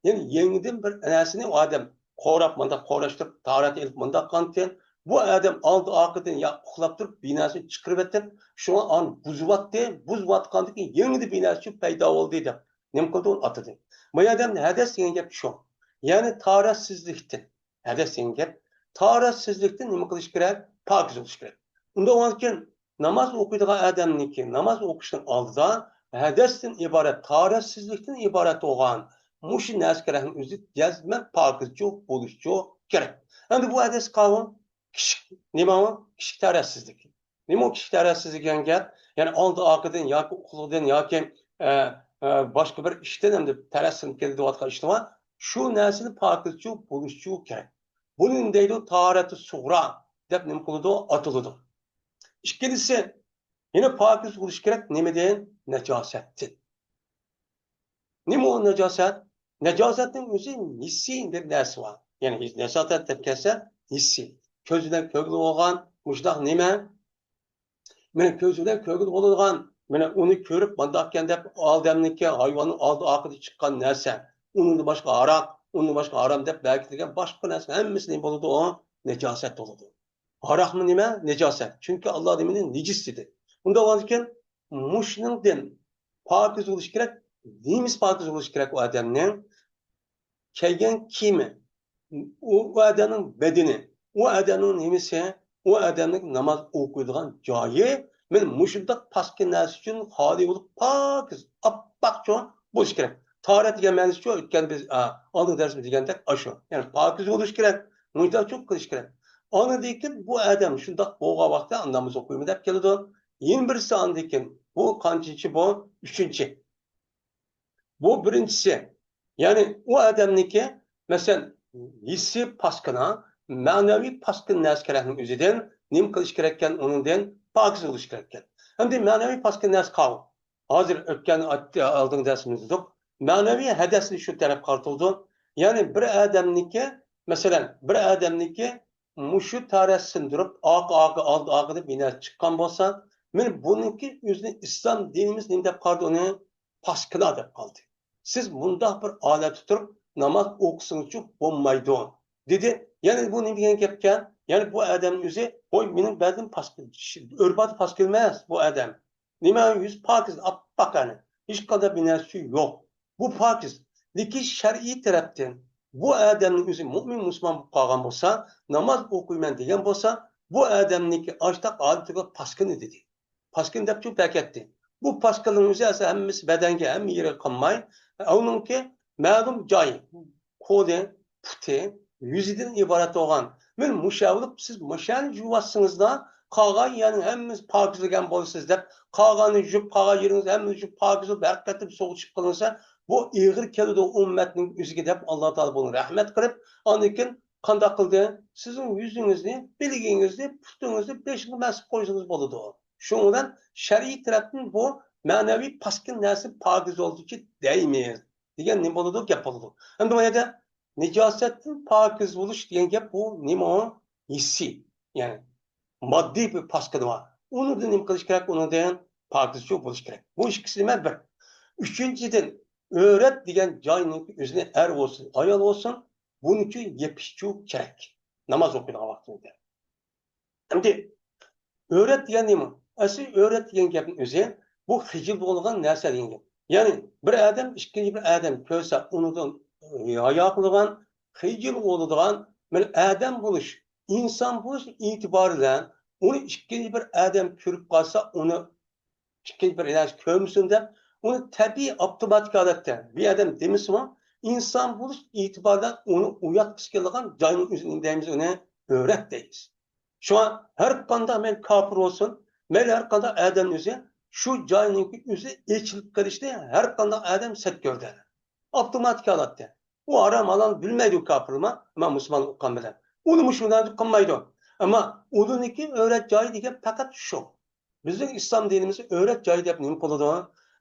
يەنى يېڭىدىن بىر نەرسىنى ئۇ ئادەم قوراپ، مۇنداق قوراشتۇرۇپ، تارەت ئېلىپ مۇنداق قانتىن، بۇ ئادەم ئالدى ئارقىدىن يا ئۇخلاپ تۇرۇپ بىناسىنى چىقىرىۋەتتى، شۇڭا ئان بۇزۇۋاتتى، بۇزۇۋاتقاندىن كېيىن يېڭىدىن بىناسى پەيدا بولدى دەپ نېمە قىلدى، ئۇنى ئاتىدى. ما يەردە ھەدەس دېگەن گەپ شۇ. يەنى تارەتسىزلىكتىن، ھەدەس دېگەن گەپ، تارەتسىزلىكتىن نېمە قىلىش كېرەك؟ پاكىز بولۇش كېرەك. ئۇنداق بولغاندىكىن ناماز ئوقۇيدىغان ئادەمنىڭكى ناماز ئوقۇشنىڭ ئالدىدا ھەدەستىن ئىبارەت، تارەتسىزلىكتىن ئىبارەت بولغان مۇشۇ نەرسە كېرەكنىڭ ئۆزى جەزمەن پاكىزچۇ بولۇشچۇ كېرەك. ئەمدى بۇ ھەدەس قاۋۇ كىشىك، نېمە ئۇ؟ كىشىك تارەتسىزلىك. نېمە ئۇ كىشىك تەرەتسىز دېگەن گەپ؟ يەنى ئالدى ئارقىدىن ياكى ئۇخلىقىدىن ياكى، ئە، ئە، باشقا بىر ئىشتىن ئەمدى تەرەتسىز كېلىدىغان ئىشلار بار. شۇ نەرسىنى پاكىزچۇ بولۇشچۇ كېرەك. بۇنى نېمە دەيدۇ؟ تاھارەتۇ سۇغرا دەپ نېمە قىلىدۇ؟ ئاتىلىدۇ. ئىككىنچىسى، يەنە پاكىز بولۇش كېرەك. نېمىدىن؟ نەجاسەتتىن. نېمە ئۇ نەجاسەت؟ نەجاسەتنىڭ ئۆزى ھېسسىي بىر نەرسە بار. يەنى نەجاسەت دەپ كەلسە، ھېسسىي. كۆز بىلەن كۆرگىلى بولغان مۇشۇنداق نېمە؟ مانا كۆز بىلەن كۆرگىلى بولىدىغان، مانا ئۇنى كۆرۈپ، مانداقكەن دەپ ئادەمنىڭكى، ھايۋاننىڭ ئالدى ئارقىدا چىققان نەرسە. ئۇنىڭدىن باشقا ھاراق، ئۇنىڭدىن باشقا ھارام دەپ بەكىتىلگەن باشقا نەرسە ھەممىسى نېمە بولىدۇ؟ ئۇ نەجاسەت بولىدۇ. ھاراقمۇ نېمە؟ نەجاسەت. چۈنكى ئاللا نېمىنى؟ نىجىس دېدى. ئۇنداق بولغاندىكىن مۇشۇنىڭدىن پاكىز بولۇش كېرەك. نېمىسى پاكىز بولۇش كېرەك ئۇ ئادەمنىڭ؟ كىيگەن كىيىمى، ئۇ، ئۇ ئادەمنىڭ بەدىنى، ئۇ ئادەمنىڭ نېمىسى، ئۇ ئادەمنىڭ ناماز ئوقۇيدىغان جايى، مانا مۇشۇنداق پاسكىنا نەرسە ئۈچۈن خالىي بولۇپ، پاكىز، ئاپئاقچۇ بولۇش كېرەك. تاھارەت دېگەن مەنىسىچۇ، ئۆتكەن بىز، ئا، ئالدىنقى دەرسىمىزدە دېگەندەك ئاشۇ. يەنى پاكىز بولۇش كېرەك، مۇنداقچۇ قىلىش كېرەك. ئاندىن كېيىن بۇ ئادەم شۇنداق بولغان ۋاقىتتا ناماز ئوقۇيمەن دەپ كېلىدۇ. يەنە بىرسى ئاندىن كېيىن، بۇ قانچىنچى بۇ؟ ئۈچىنچى. بۇ بىرىنچىسى. يەنى ئۇ ئادەمنىڭكى، مەسىلەن، ھېسسىي پاسكىنا، مەنىۋى پاسكىنا نەرسە كېرەكنىڭ ئۆزىدىن نېمە قىلىش كېرەككەن؟ ئۇنىڭدىن پاكىز بولۇش كېرەككەن. ئەمدى مەنىۋى پاسكىنا نەرسە قالدى. ھازىر ئۆتكەن ئات-، ئالدىنقى دەرسىمىزدە دېدۇق. مەنىۋى ھەدەسنى شۇ تەرەپ قارىتىلىدۇ. يەنى بىر ئادەمنىڭكى، مەسىلەن، بىر ئادەمنىڭكى مۇشۇ تارەت سىندۇرۇپ، ئارقا، ئارقا، ئالدى، ئارقىدىن بىر نەرسە چىققان بولسا، مانا بۇنىڭكى ئۆزىنى ئىسلام دىنىمىز نېمە دەپ قارىدى ئۇنى؟ پاسكىنا دەپ قالدى. سىز مۇنداق بىر ھالەتتە تۇرۇپ ناماز ئوقۇسىڭىزچۇ بولمايدۇ، دېدى. يەنى بۇ نېمە دېگەن گەپكەن؟ يەنى بۇ ئادەم ئۆزى، ۋاي، مېنىڭ بەدىنىم پاسكىنا، ئۆرپاتى پاسكىنا ئەمەس بۇ ئادەم. نېمە، يۈزى پاكىز، ئاپئاق، يەنى ھېچقانداق بىر نەرسىچۇ يوق. بۇ پاكىز. لېكىن شەرئىي تەرەپتىن بۇ ئادەمنىڭ ئۆزى مۇئمىن مۇسۇلمان بولۇپ قالغان بولسا، ناماز ئوقۇيمەن دېگەن بولسا، بۇ ئادەمنىڭكى ئاشتاق ھالىتىگە پاسكىنا دېدى. پاسكىنا دەپچۇ بەكەتتى. بۇ پاسكىنىنىڭ ئۆزى ئەسلى ھەممىسى بەدەنگە، ھەممە يېرىگە قونماي، ئۇنىڭكى مەلۇم جاي، قولى، پۇتى، يۈزىدىن ئىبارەت بولغان. مانا مۇشۇ بولۇپ، سىز مۇشۇنى يۇۋاتسىڭىزلا، قالغان يەرنىڭ ھەممىسى پاكىزلىگەن بولىسىز دەپ، قالغاننى يۇيۇپ، قالغان يېرىڭىز ھەممىسى يۇيۇپ، پاكىز بولۇپ، ھەر قېتىم سۇغا چىقىپ قىلىنسا، بۇ ئېغىر كېلىدۇ ئۇممەتنىڭ ئۆزىگە دەپ، ئاللا تائالا بۇنى رەھمەت قىلىپ، ئاندىن كېيىن قانداق قىلدى؟ سىزنىڭ يۈزىڭىزنى، بىلىكىڭىزنى، پۇتىڭىزنى، بېشىڭىزنى مەسىپ قويسىڭىز بولىدۇ. شۇنىڭ بىلەن شەرئىي تەرەپتىن بۇ مەنىۋى پاسكىنا نەرسە پاكىز بولدىچۇ دەيمىز دېگەن نېمە بولىدۇ؟ گەپ بولىدۇ. ئەمدى بۇ يەردە نىجاسەتتىن پاكىز بولۇش دېگەن گەپ بۇ نېمە ئۇ؟ ھېسسىي، يەنى ماددىي بىر پاسكىنا بار. ئۇنىڭدىن نېمە قىلىش كېرەك؟ ئۇنىڭدىن پاكىزچۇ بولۇش كېرەك. بۇ ئىككىسى نېمە؟ بىر. ئۈچىنچىدىن، ئۆرەت دېگەن جاينىڭ ئۆزىنى ئەر بولسۇن، ئايال بولسۇن، بۇنىچۇ يېپىشچۇ كېرەك. ناماز ئوقۇيدىغان ۋاقتىمىزدا. ئەمدى ئۆرەت دېگەن نېمە؟ ئەسلى ئۆرەت دېگەن گەپنىڭ ئۆزى بۇ خىجىل بولىدىغان نەرسە دېگەن گەپ. يەنى بىر ئادەم ئىككىنچى بىر ئادەم كۆرسە ئۇنىڭدىن ھايا قىلىدىغان، خىجىل بولىدىغان، بىر ئادەم بولۇش، ئىنسان بولۇش ئېتىبارى بىلەن ئۇنى ئىككىنچى بىر ئادەم كۆرۈپ قالسا، ئۇنى ئىككىنچى بىر نەرسە كۆرمىسۇن دەپ، ئۇنى تەبىئىي ئاپتوماتىك ھالەتتە بىر ئادەم دېمىسىمۇ، ئىنسان بولۇش ئېتىبارىدا ئۇنى ئۇياتقۇسى كېلىدىغان جاينىڭ ئۆزىنى دەيمىز، ئۇنى ئۆرەت دەيمىز. شۇڭا ھەر قانداق مەيلى كاپىر بولسۇن، مەيلى ھەر قانداق ئادەمنىڭ ئۆزى شۇ جاينىڭكى ئۆزى ئېچىلىپ قېلىشنى ھەر قانداق ئادەم سەت كۆرىدۇ. ئاپتوماتىك ھالەتتە. ئۇ ھارام ھالال بىلمەيدۇ كاپىرلار، ئەمما مۇسۇلمان ئوقۇغان بىلەن. ئۇنى مۇشۇ نەرسە قىلمايدۇ. ئەمما ئۇلىنىكى ئۆرەت جايى دېگەن پەقەت شۇ. بىزنىڭ ئىسلام دىنىمىزدا ئۆرەت جايى دەپ نېمە قىلىدۇ؟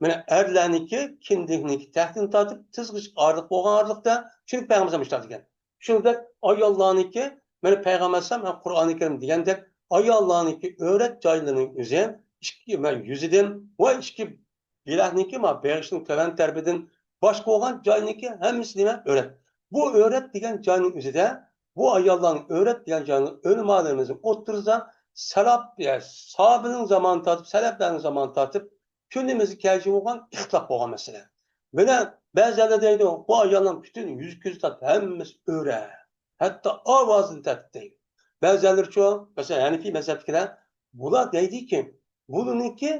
مانا ئەرلەرنىكى كىندىكنىكى تەكتىن تارتىپ تىزغىچە ئارىلىق بولغان ئارىلىقتا، چۈنكى پەيغەمبەر مۇشۇنداق دېگەن. شۇنىڭدەك ئاياللارنىكى، مانا پەيغەمبەر ئەلەيھىسسالام ھەم قۇرئانى كەرىم دېگەندەك، ئاياللارنىڭكى ئۆرەت جايلىرىنىڭ ئۆزى ئىككى، مانا يۈزىدىن ۋە ئىككى بىلەكنىڭكى، مانا بېغىشنىڭ تۆۋەن تەرىپىدىن باشقا بولغان جاينىڭكى ھەممىسى نېمە؟ ئۆرەت. بۇ ئۆرەت دېگەن جاينىڭ ئۆزىدە، بۇ ئاياللارنىڭ ئۆرەت دېگەن جاينىڭ ئۆلىمالىرىمىزنىڭ ئوتتۇرىسىدا سەلاپ، يا ساھابىنىڭ زامانى تارتىپ، سەلەپلەرنىڭ زامانى تارتىپ، كۈنىمىزگە كەلگۈچە بولغان ئىختىلاپ بولغان مەسىلە. مانا بەزىلەر دەيدۇ، بۇ ئايالنىڭ پۈتۈن يۈز كۆزى تارتىپ ھەممىسى ئۆرە. ھەتتا ئاۋازىنى تارتىپ دەيدۇ. بەزىلەر چۇ، مەسىلەن، ھەنىفىي مەزھەپتىكىلەر، بۇلار دەيدىكى، بۇنىڭكى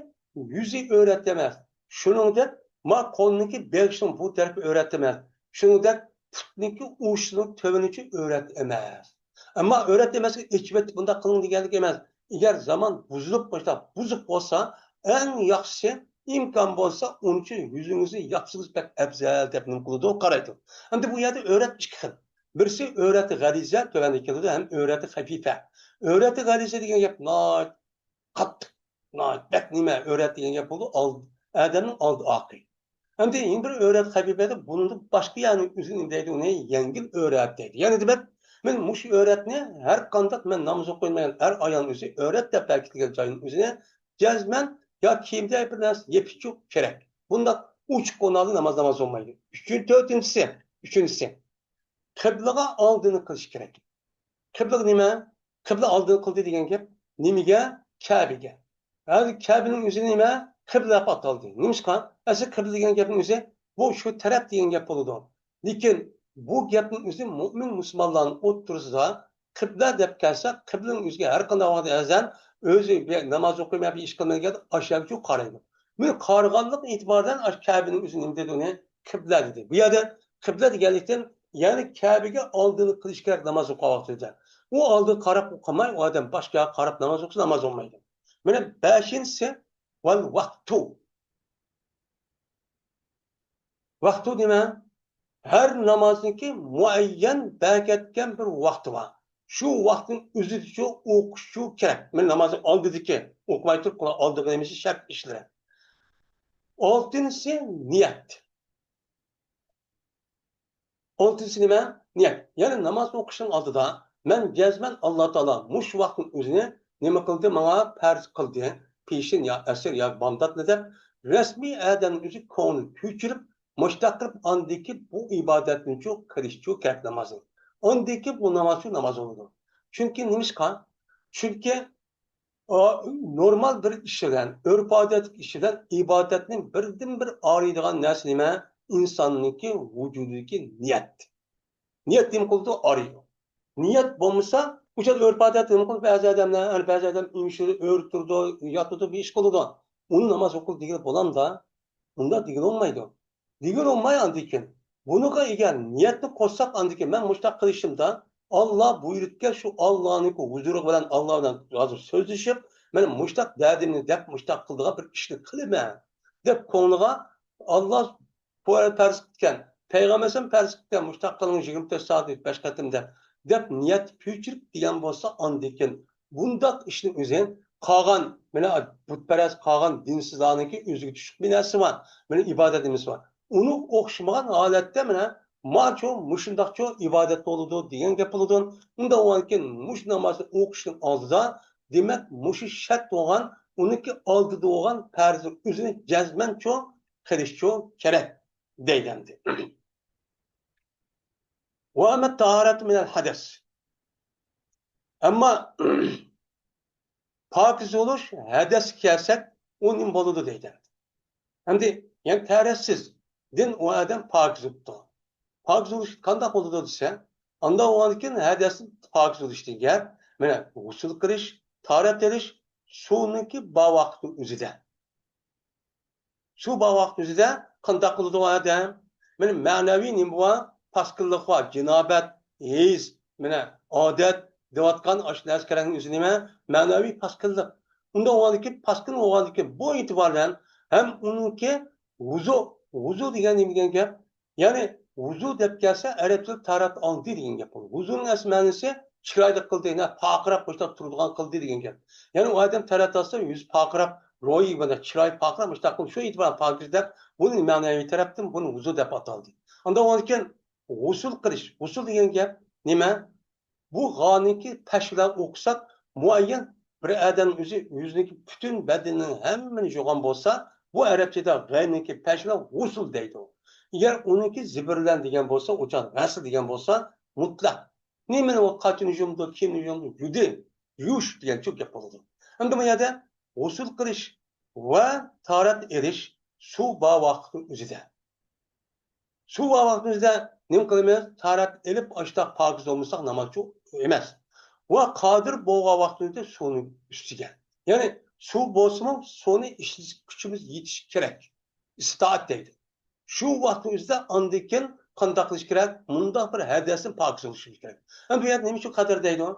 يۈزى ئۆرەت ئەمەس. شۇنىڭدەك ما قولنىڭكى بېغىشنىڭ بۇ تەرىپى ئۆرەت ئەمەس. شۇنىڭدەك پۇتنىڭكى ئۇچىنىڭ تۆۋىنىچە ئۆرەت ئەمەس. ئەمما ئۆرەت ئەمەسكەن ئېچىۋېتىپ بۇنداق قىلىڭ دېگەنلىك ئەمەس. ئەگەر زامان بۇزۇلۇپ قويسا، بۇزۇق بولسا، ئەڭ ياخشىسى ئىمكان بولسا ئۇنچە يۈزىڭىزنى ياپسىڭىز بەك ئەۋزەل دەپ نېمە قىلىدۇ، قارايدۇ. ئەمدى بۇ يەردە ئۆرەت ئىككى خىل. بىرسى ئۆرەتى غەلىزە، تۆۋەندە كېلىدۇ، ھەم ئۆرەتى خەپىپە. ئۆرەتى غەلىزە دېگەن گەپ ناھايىتى قاتتىق، ناھايىتى بەك نېمە، ئۆرەت دېگەن گەپ بولىدۇ، ئالدى، ئادەمنىڭ ئالدى ئارقى. ئەمدى يەنە بىر ئۆرەت خەپىپە دەپ، بۇنىڭدىن باشقا يەرنىڭ ئۆزىنى دەيدۇ، ئۇنى يەڭگىل ئۆرەت دەيدۇ. يەنى دېمەك، مەن مۇشۇ ئۆرەتنى ھەر قانداق مەن ناماز ئوقۇيدىغان ئەر ئايالنىڭ ئۆزى ئۆرەت دەپ بەكىتىلگەن جاينىڭ ئۆزىنى جەزمەن يا كىيىمدە بىر نەرسە يېپىشچۇ كېرەك. بۇنداق ئوچۇق كونادا ناماز، ناماز بولمايدۇ. ئۈچىنچى، تۆتىنچىسى، ئۈچىنچىسى، قىبلىغا ئالدىنى قىلىش كېرەك. قىبلىغا نېمە؟ قىبلە ئالدىنى قىلدى دېگەن گەپ نېمىگە؟ كەبىگە. ھازىر كەبىنىڭ ئۆزى نېمە؟ قىبلە دەپ ئاتالدى. نېمىشقا؟ ئەسلى قىبلە دېگەن گەپنىڭ ئۆزى بۇ شۇ تەرەپ دېگەن گەپ بولىدۇ. لېكىن بۇ گەپنىڭ ئۆزى مۆمىن مۇسۇلمانلارنىڭ ئوتتۇرىسىدا قىبلە دەپ كەلسە، قىبلىنىڭ ئۆزىگە ھەر قانداق ۋاقىتتا ئەزان، ئۆزى بىر ناماز ئوقۇيمەن، بىر ئىش قىلمايدىغان ئاشۇ يەرگىچۇ قارايدۇ. مۇنى قارىغانلىق ئېتىبارىدىن ئاشۇ كەبىنىڭ ئۆزى نېمە دېدى ئۇنى؟ قىبلە دېدى. بۇ يەردە قىبلە دېگەنلىكتىن، يەنى كەبىگە ئالدىنى قىلىش كېرەك ناماز ئوقۇغان ۋاقتىدا. ئۇ ئالدىغا قاراپ ئوقۇماي، ئۇ ئادەم باشقا يەرگە قاراپ ناماز ئوقۇسا ناماز بولمايدۇ. مانا بەشىنچىسى، ۋەل ۋاقتۇ. ۋاقتۇ نېمە؟ ھەر نامازنىڭكى مۇئەييەن بەركەتكەن بىر ۋاقتى بار. شۇ ۋاقىتنىڭ ئۆزىدىچۇ ئوقۇشچۇ كېرەك. مانا نامازنىڭ ئالدىدىكى، ئوقۇماي تۇرۇپ قىلغان ئالدىغا نېمىسى شەرت ئىشلىرى. ئالتىنچىسى نىيەت. ئالتىنچىسى نېمە؟ نىيەت. يەنى ناماز ئوقۇشنىڭ ئالدىدا مەن جەزمەن ئاللا تائالا مۇشۇ ۋاقىتنىڭ ئۆزىنى نېمە قىلدى، ماڭا پەرز قىلدى، پېشىن يا ئەسىر يا بامداتلا دەپ رەسمىي ئادەمنىڭ ئۆزى كۆڭلىنى كۆچۈرۈپ، مۇشتاق قىلىپ ئاندىكى بۇ ئىبادەتنىچۇ قىلىشچۇ كېرەك نامازنى. ئاندىكى بۇ نامازچۇ ناماز بولىدۇ. چۈنكى نېمىشقا؟ چۈنكى ئا، نورمال بىر ئىش بىلەن، ئۆرپ-ئادەتلىك ئىش بىلەن ئىبادەتنى بىردىنبىر ئايرىيدىغان نەرسە نېمە؟ ئىنساننىڭكى ۋۇجۇدىدىكى نىيەت. نىيەت نېمە قىلىدۇ؟ ئايرىيدۇ. نىيەت بولمىسا، ئۇ چاغدا ئۆرپ-ئادەت نېمە قىلىدۇ؟ بەزى ئادەملەر، ھەر بەزى ئادەم ئۆي ئىشىدا ئۆرە تۇرىدۇ، ياتىدۇ، بىر ئىش قىلىدۇ. ئۇنى ناماز ئوقۇل دېگىلى بولامدا؟ ئۇنداق دېگىلى بولمايدۇ. دېگىلى بولماي ئاندىن كېيىن. بۇنىڭغا ئىگە نىيەتنى قوشساق ئاندىن كېيىن مەن مۇشتاق قىلىشىمدا ئاللا بۇيرۇتكەن شۇ ئاللانىڭكى ھۇزۇرى بىلەن ئاللا بىلەن ھازىر سۆزلىشىپ، مەن مۇشتاق دەردىمنى دەپ مۇشتاق قىلىدىغان بىر ئىشنى قىلىمەن دەپ كۆڭلىگە ئاللا پەرز قىلىپتىكەن، پەيغەمبەرسىم پەرز قىلىپتىكەن، مۇشتاق قىلىڭ يىگىرمە تۆت سائەت بەش قېتىم دەپ، دەپ نىيەت كۆچۈرۈپ دېگەن بولسا ئاندىن كېيىن بۇنداق ئىشنى ئۆزى قالغان، مانا بۇتپەرەس قالغان دىنسىزلارنىڭكى ئۆزىگە چۈشلۈك بىر نەرسىسى بار. مانا ئىبادەت نېمىسى بار. ئۇنىڭ ئوخشىمىغان ھالەتتە مانا ماچۇ مۇشۇنداقچۇ ئىبادەت بولىدۇ دېگەن گەپ بولىدۇ. ئۇنداق بولغاندىن كېيىن مۇشۇ نامازنى ئوقۇشنىڭ ئالدىدا دېمەك مۇشۇ شەرت بولغان، ئۇنىڭكى ئالدىدا بولغان پەرزنىڭ ئۆزىنى جەزمەنچۇ قىلىشچۇ كېرەك دەيدۇ ئەمدى. ۋە ئەمما تاھارەتۇ مىنەل ھەدەس. ئەمما پاكىز بولۇش ھەدەسكە كەلسەك، ئۇ نېمە بولىدۇ دەيدۇ. ئەمدى، يەنى تەھارەتسىزدىن ئۇ ئادەم پاكىز بوپتۇ. پاكىز بولۇش قانداق بولىدۇ دېسە، ئانداق بولغاندىن كېيىن ھەدەستىن پاكىز بولۇش دېگەن گەپ، مانا، غۇسۇل قىلىش، تاھارەت ئېلىش، سۇنىڭكى بار ۋاقتى ئۆزىدە. سۇ بار ۋاقىت ئۆزىدە قانداق قىلىدۇ ئادەم؟ مانا مەنىۋى نېمە بار؟ پاسكىنلىق بار، جىنابەت، ھېيز، مانا ئادەت دەۋاتقان ئاشۇ نەرسە كېرەكنىڭ ئۆزى نېمە؟ مەنىۋى پاسكىنلىق. ئۇنداق بولغاندىكىن، پاسكىن بولغاندىكىن، بۇ ئېتىبار بىلەن ھەم ئۇنىڭكى ۋۇزۇ، ۋۇزۇ دېگەن نېمە دېگەن گەپ؟ يەنى ۋۇزۇ دەپ كەلسە، ئەرەب تىلىدا تاھارەت ئالدى دېگەن گەپ بولىدۇ. ۋۇزۇنىڭ ئەسلى مەنىسى چىرايلىق قىلدى، يەنى پارقىراپ مۇشۇنداق تۇرىدىغان قىلدى دېگەن گەپ. يەنى ئۇ ئادەم تاھارەت ئالسا، يۈزى پارقىراپ، روھى بىلەن چىرايى پارقىراپ مۇشۇنداق قىلىپ، شۇ ئېتىبار بىلەن پاكىز دەپ، بۇنى مەنىۋى تەرەپتىن بۇنى ۋۇزۇ دەپ ئاتالدى. ئاندىن ئۇنىڭدىن كېيىن غۇسۇل قىلىش. غۇسۇل دېگەن گەپ نېمە؟ بۇ غانىڭكى پەش بىلەن ئوقۇساق، مۇئەييەن بىر ئادەم ئۆزى، ئۆزىنىڭكى پۈتۈن بەدىنىنىڭ ھەممىنى يۇغان بولسا، بۇ ئەرەبچىدە غەينىڭكى پەش بىلەن غۇسۇل دەيدۇ. ئەگەر ئۇنىڭكى زىبىر بىلەن دېگەن بولسا، ئۇ چاغ غەسل دېگەن بولسا، مۇتلەق. نېمىنى ئۇ قاچىنى يۇمدۇ، كىيىمنى يۇمدۇ، يۇدى، يۇيۇش دېگەنچۇ گەپ بولىدۇ. ئەمدى بۇ يەردە غۇسۇل قىلىش ۋە تاھارەت ئېلىش سۇ بار ۋاقىتنىڭ ئۆزىدە. سۇ بار ۋاقتىمىزدا نېمە قىلىمىز؟ تاھارەت ئېلىپ، ئاشتا پاكىز بولمىساق نامازچى ئەمەس. ۋە قادىر بولغان ۋاقتىمىزدا سۇنى ئۈستىگە. يەنى سۇ بولسىمۇ سۇنى ئىشلىتىش كۈچىمىز يېتىشى كېرەك. ئىستائەت دەيدۇ. شۇ ۋاقىتنىڭ ئۆزىدە ئاندىن كېيىن قانداق قىلىش كېرەك؟ مۇنداق بىر ھەدەستىن پاكىز بولۇشىمىز كېرەك. ئەمدى بۇ يەردە نېمە ئۈچۈن قەدىر دەيدۇ؟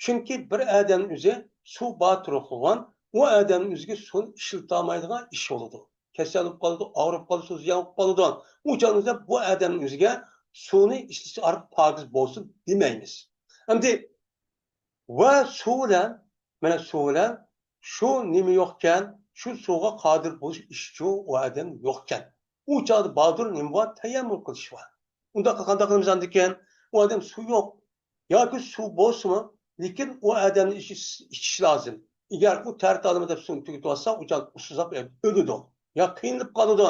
چۈنكى بىر ئادەمنىڭ ئۆزى سۇ بار تۇرۇقلىغان، ئۇ ئادەمنىڭ ئۆزىگە سۇنى ئىشلىتالمايدىغان ئىش بولىدۇ. كېسەل بولۇپ قالىدۇ، ئاغرىپ قالىدۇ، زىيان بولۇپ قالىدۇ. ئۇ چاغدا بۇ ئادەمنىڭ ئۆزىگە سۇنى ئىشلىتىش ئارقىلىق پاكىز بولسۇن دېمەيمىز. ئەمدى ۋە سۇ بىلەن، مانا سۇ بىلەن شۇ نېمە يوقكەن، شۇ سۇغا قادىر بولۇش ئىشچۇ ئۇ ئادەم يوقكەن. ئۇ چاغدا بادۇر نېمە بار؟ تەيەممۇم قىلىش بار. ئۇنداق قىلغاندا قىلىمىز ئاندىكىن، ئۇ ئادەم سۇ يوق. ياكى سۇ بولسىمۇ، لېكىن ئۇ ئادەمنى ئىچىش، ئىچىش لازىم. ئەگەر ئۇ تەرەت ئالىمەن دەپ سۇنى تۈگىتىۋاتسا، ئۇ چاغ ئۇسسۇزلاپ ئۆلىدۇ. يا قىينىلىپ قالىدۇ.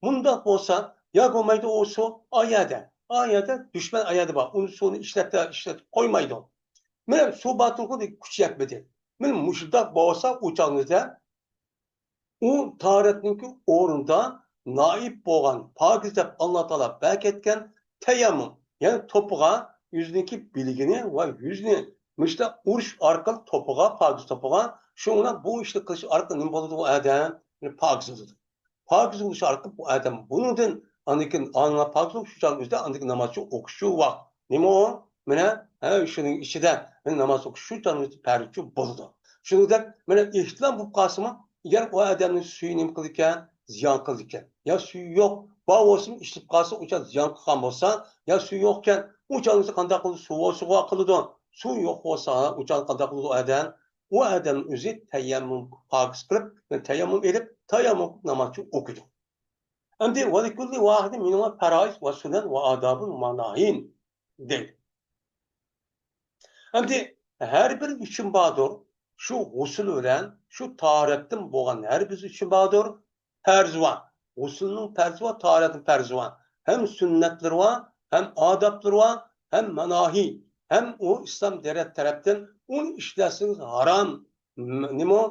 مۇنداق بولسا، يا بولمايدۇ ئۇ سۇ، ئايەدە. ئايەدە دۈشمەن ئايەدە بار. ئۇنى سۇنى ئىشلەتتە، ئىشلەتىپ قويمايدۇ. مانا سۇ باتۇرغۇدەك كۈچ يەتمىدى. مانا مۇشۇنداق بولسا، ئۇ چاغىمىزدا ئۇ تاھارەتنىڭكى ئورنىدا نائىب بولغان، پاكىز دەپ ئاللا تائالا بەركەتكەن تەيەممۇم، يەنى توپىغا يۈزنىڭكى بىلىكىنى ۋە يۈزنى مۇشتا ئۇرۇش ئارقىلىق توپىغا، پاكىز توپىغا، شۇنىڭ بىلەن بۇ ئىشنى قىلىش ئارقىلىق نېمە بولىدۇ؟ ئۇ ئادەم پاكىز بولىدۇ. پاكىز بولۇش ئارقىلىق بۇ ئادەم بۇنىڭدىن، ئاندىن كېيىن ئاڭلاپ پاكىز بولۇپ، شۇ چاغنىڭ ئۆزىدە ئاندىن كېيىن ناماز ئوقۇشچۇ ۋاقىت. نېمە ئۇ؟ مەنە، ھە، شۇنىڭ ئىچىدە مەن ناماز ئوقۇش شۇ چاغنىڭ ئۆزىدە پەرزچۇ بولىدۇ. شۇنىڭدەك، مەنە ئېھتىلام بولۇپ قالسىمۇ، ئەگەر ئۇ ئادەمنىڭ سۈيى نېمە قىلىدىكەن؟ زىيان قىلىدىكەن. يا سۈيى يوق، بار بولسىمۇ ئىچىپ قالسا، ئۇ چاغ زىيان قىلغان بولسا، يا سۈيى يوقكەن، ئۇ چاغنىڭ ئۆزىدە قانداق قىلىدۇ؟ سۇ بولسىغۇ قىلىدۇ. سۇ يوق بولسا، ئۇ چاغ قانداق قىلىدۇ ئادەم؟ ئۇ ئادەم ئۆزى تەيەممۇم پاكىز قىلىپ، تەيەممۇم ئېلىپ، تەيەممۇم قىلىپ ناماز ئوقۇيدۇ. ئەمدى ۋەلىكۈللى ۋاھىدى مىنىڭ پەرائىز ۋە سۈنەن ۋە ئادابۇن ۋە ماناھىن دەيدۇ. ئەمدى ھەر بىر ئۈچۈن باردۇر، شۇ غۇسۇل بىلەن، شۇ تاھارەتتىن بولغان ھەر بىر ئۈچۈن باردۇر، پەرزى بار. غۇسۇلنىڭ پەرزى بار، تاھارەتنىڭ پەرزى بار. ھەم سۈننەتلىرى بار، ھەم ئادابلىرى بار، ھەم ماناھى، ھەم ئۇ ئىسلام دەرەت تەرەپتىن ئۇنى ئىشلەسىڭىز ھارام، م-، نېمە،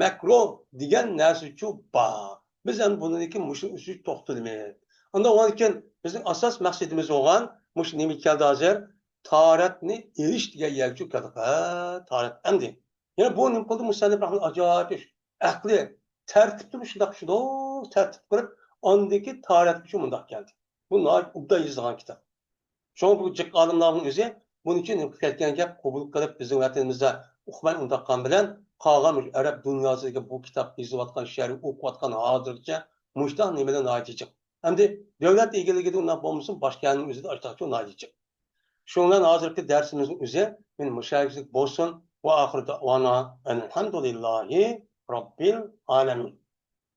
مەكرۇھ دېگەن نەرسىچۇ بار. بىز ئەمدى بۇنىڭدىكى مۇشۇ ئۈستىدە توختىلىمىز. ئاندىن ئۇنىڭدىن كېيىن بىزنىڭ ئاساس مەقسىتىمىز بولغان مۇشۇ نېمە كەلدى ھازىر؟ تاھارەتنى ئېلىش دېگەن يەرگىچۇ كەلدۇق. ھە، تاھارەت ئەمدى. يەنە بۇ نېمە قىلدى؟ مۇسەننىپ رەھمەتۇللا ئاجايىپ ئىش. ئەقلى تەرتىپتىمۇ شۇنداق، شۇنداق تەرتىپ قىلىپ، ئاندىكى تاھارەتكىچۇ مۇنداق كەلدى. بۇ ناھايىتى ئوبدان يېزىلغان كىتاب. شۇڭا بۇ جىق ئالىملارنىڭ ئۆزى بۇنىڭ ئۈچۈن نېمە قىلىپ كەتكەن گەپ، قوبۇل قىلىپ، بىزنىڭ ۋەتىنىمىزدە ئۇقماي ئۇنداق قىلغان بىلەن، قالغان مۇشۇ ئەرەب دۇنياسىدىكى بۇ كىتاب يېزىۋاتقان، شەرھ ئوقۇۋاتقان ھازىرغىچە مۇشۇنداق نېمىلەر ناھايىتى جىق. ئەمدى دۆلەت ئىگىلىكىدە ئۇنداق بولمىسۇن، باشقا يەرنىڭ ئۆزىدە ئاشتاقچۇ ناھايىتى جىق. شۇنىڭ بىلەن ھازىرقى دەرسىمىزنىڭ ئۆزى مېنىڭ مۇشۇ يەرگىچىلىك بولسۇن. ۋە ئاخىر دەئۋانا ئەنىلھەمدۇلىللاھى رەببىل ئالەمىن.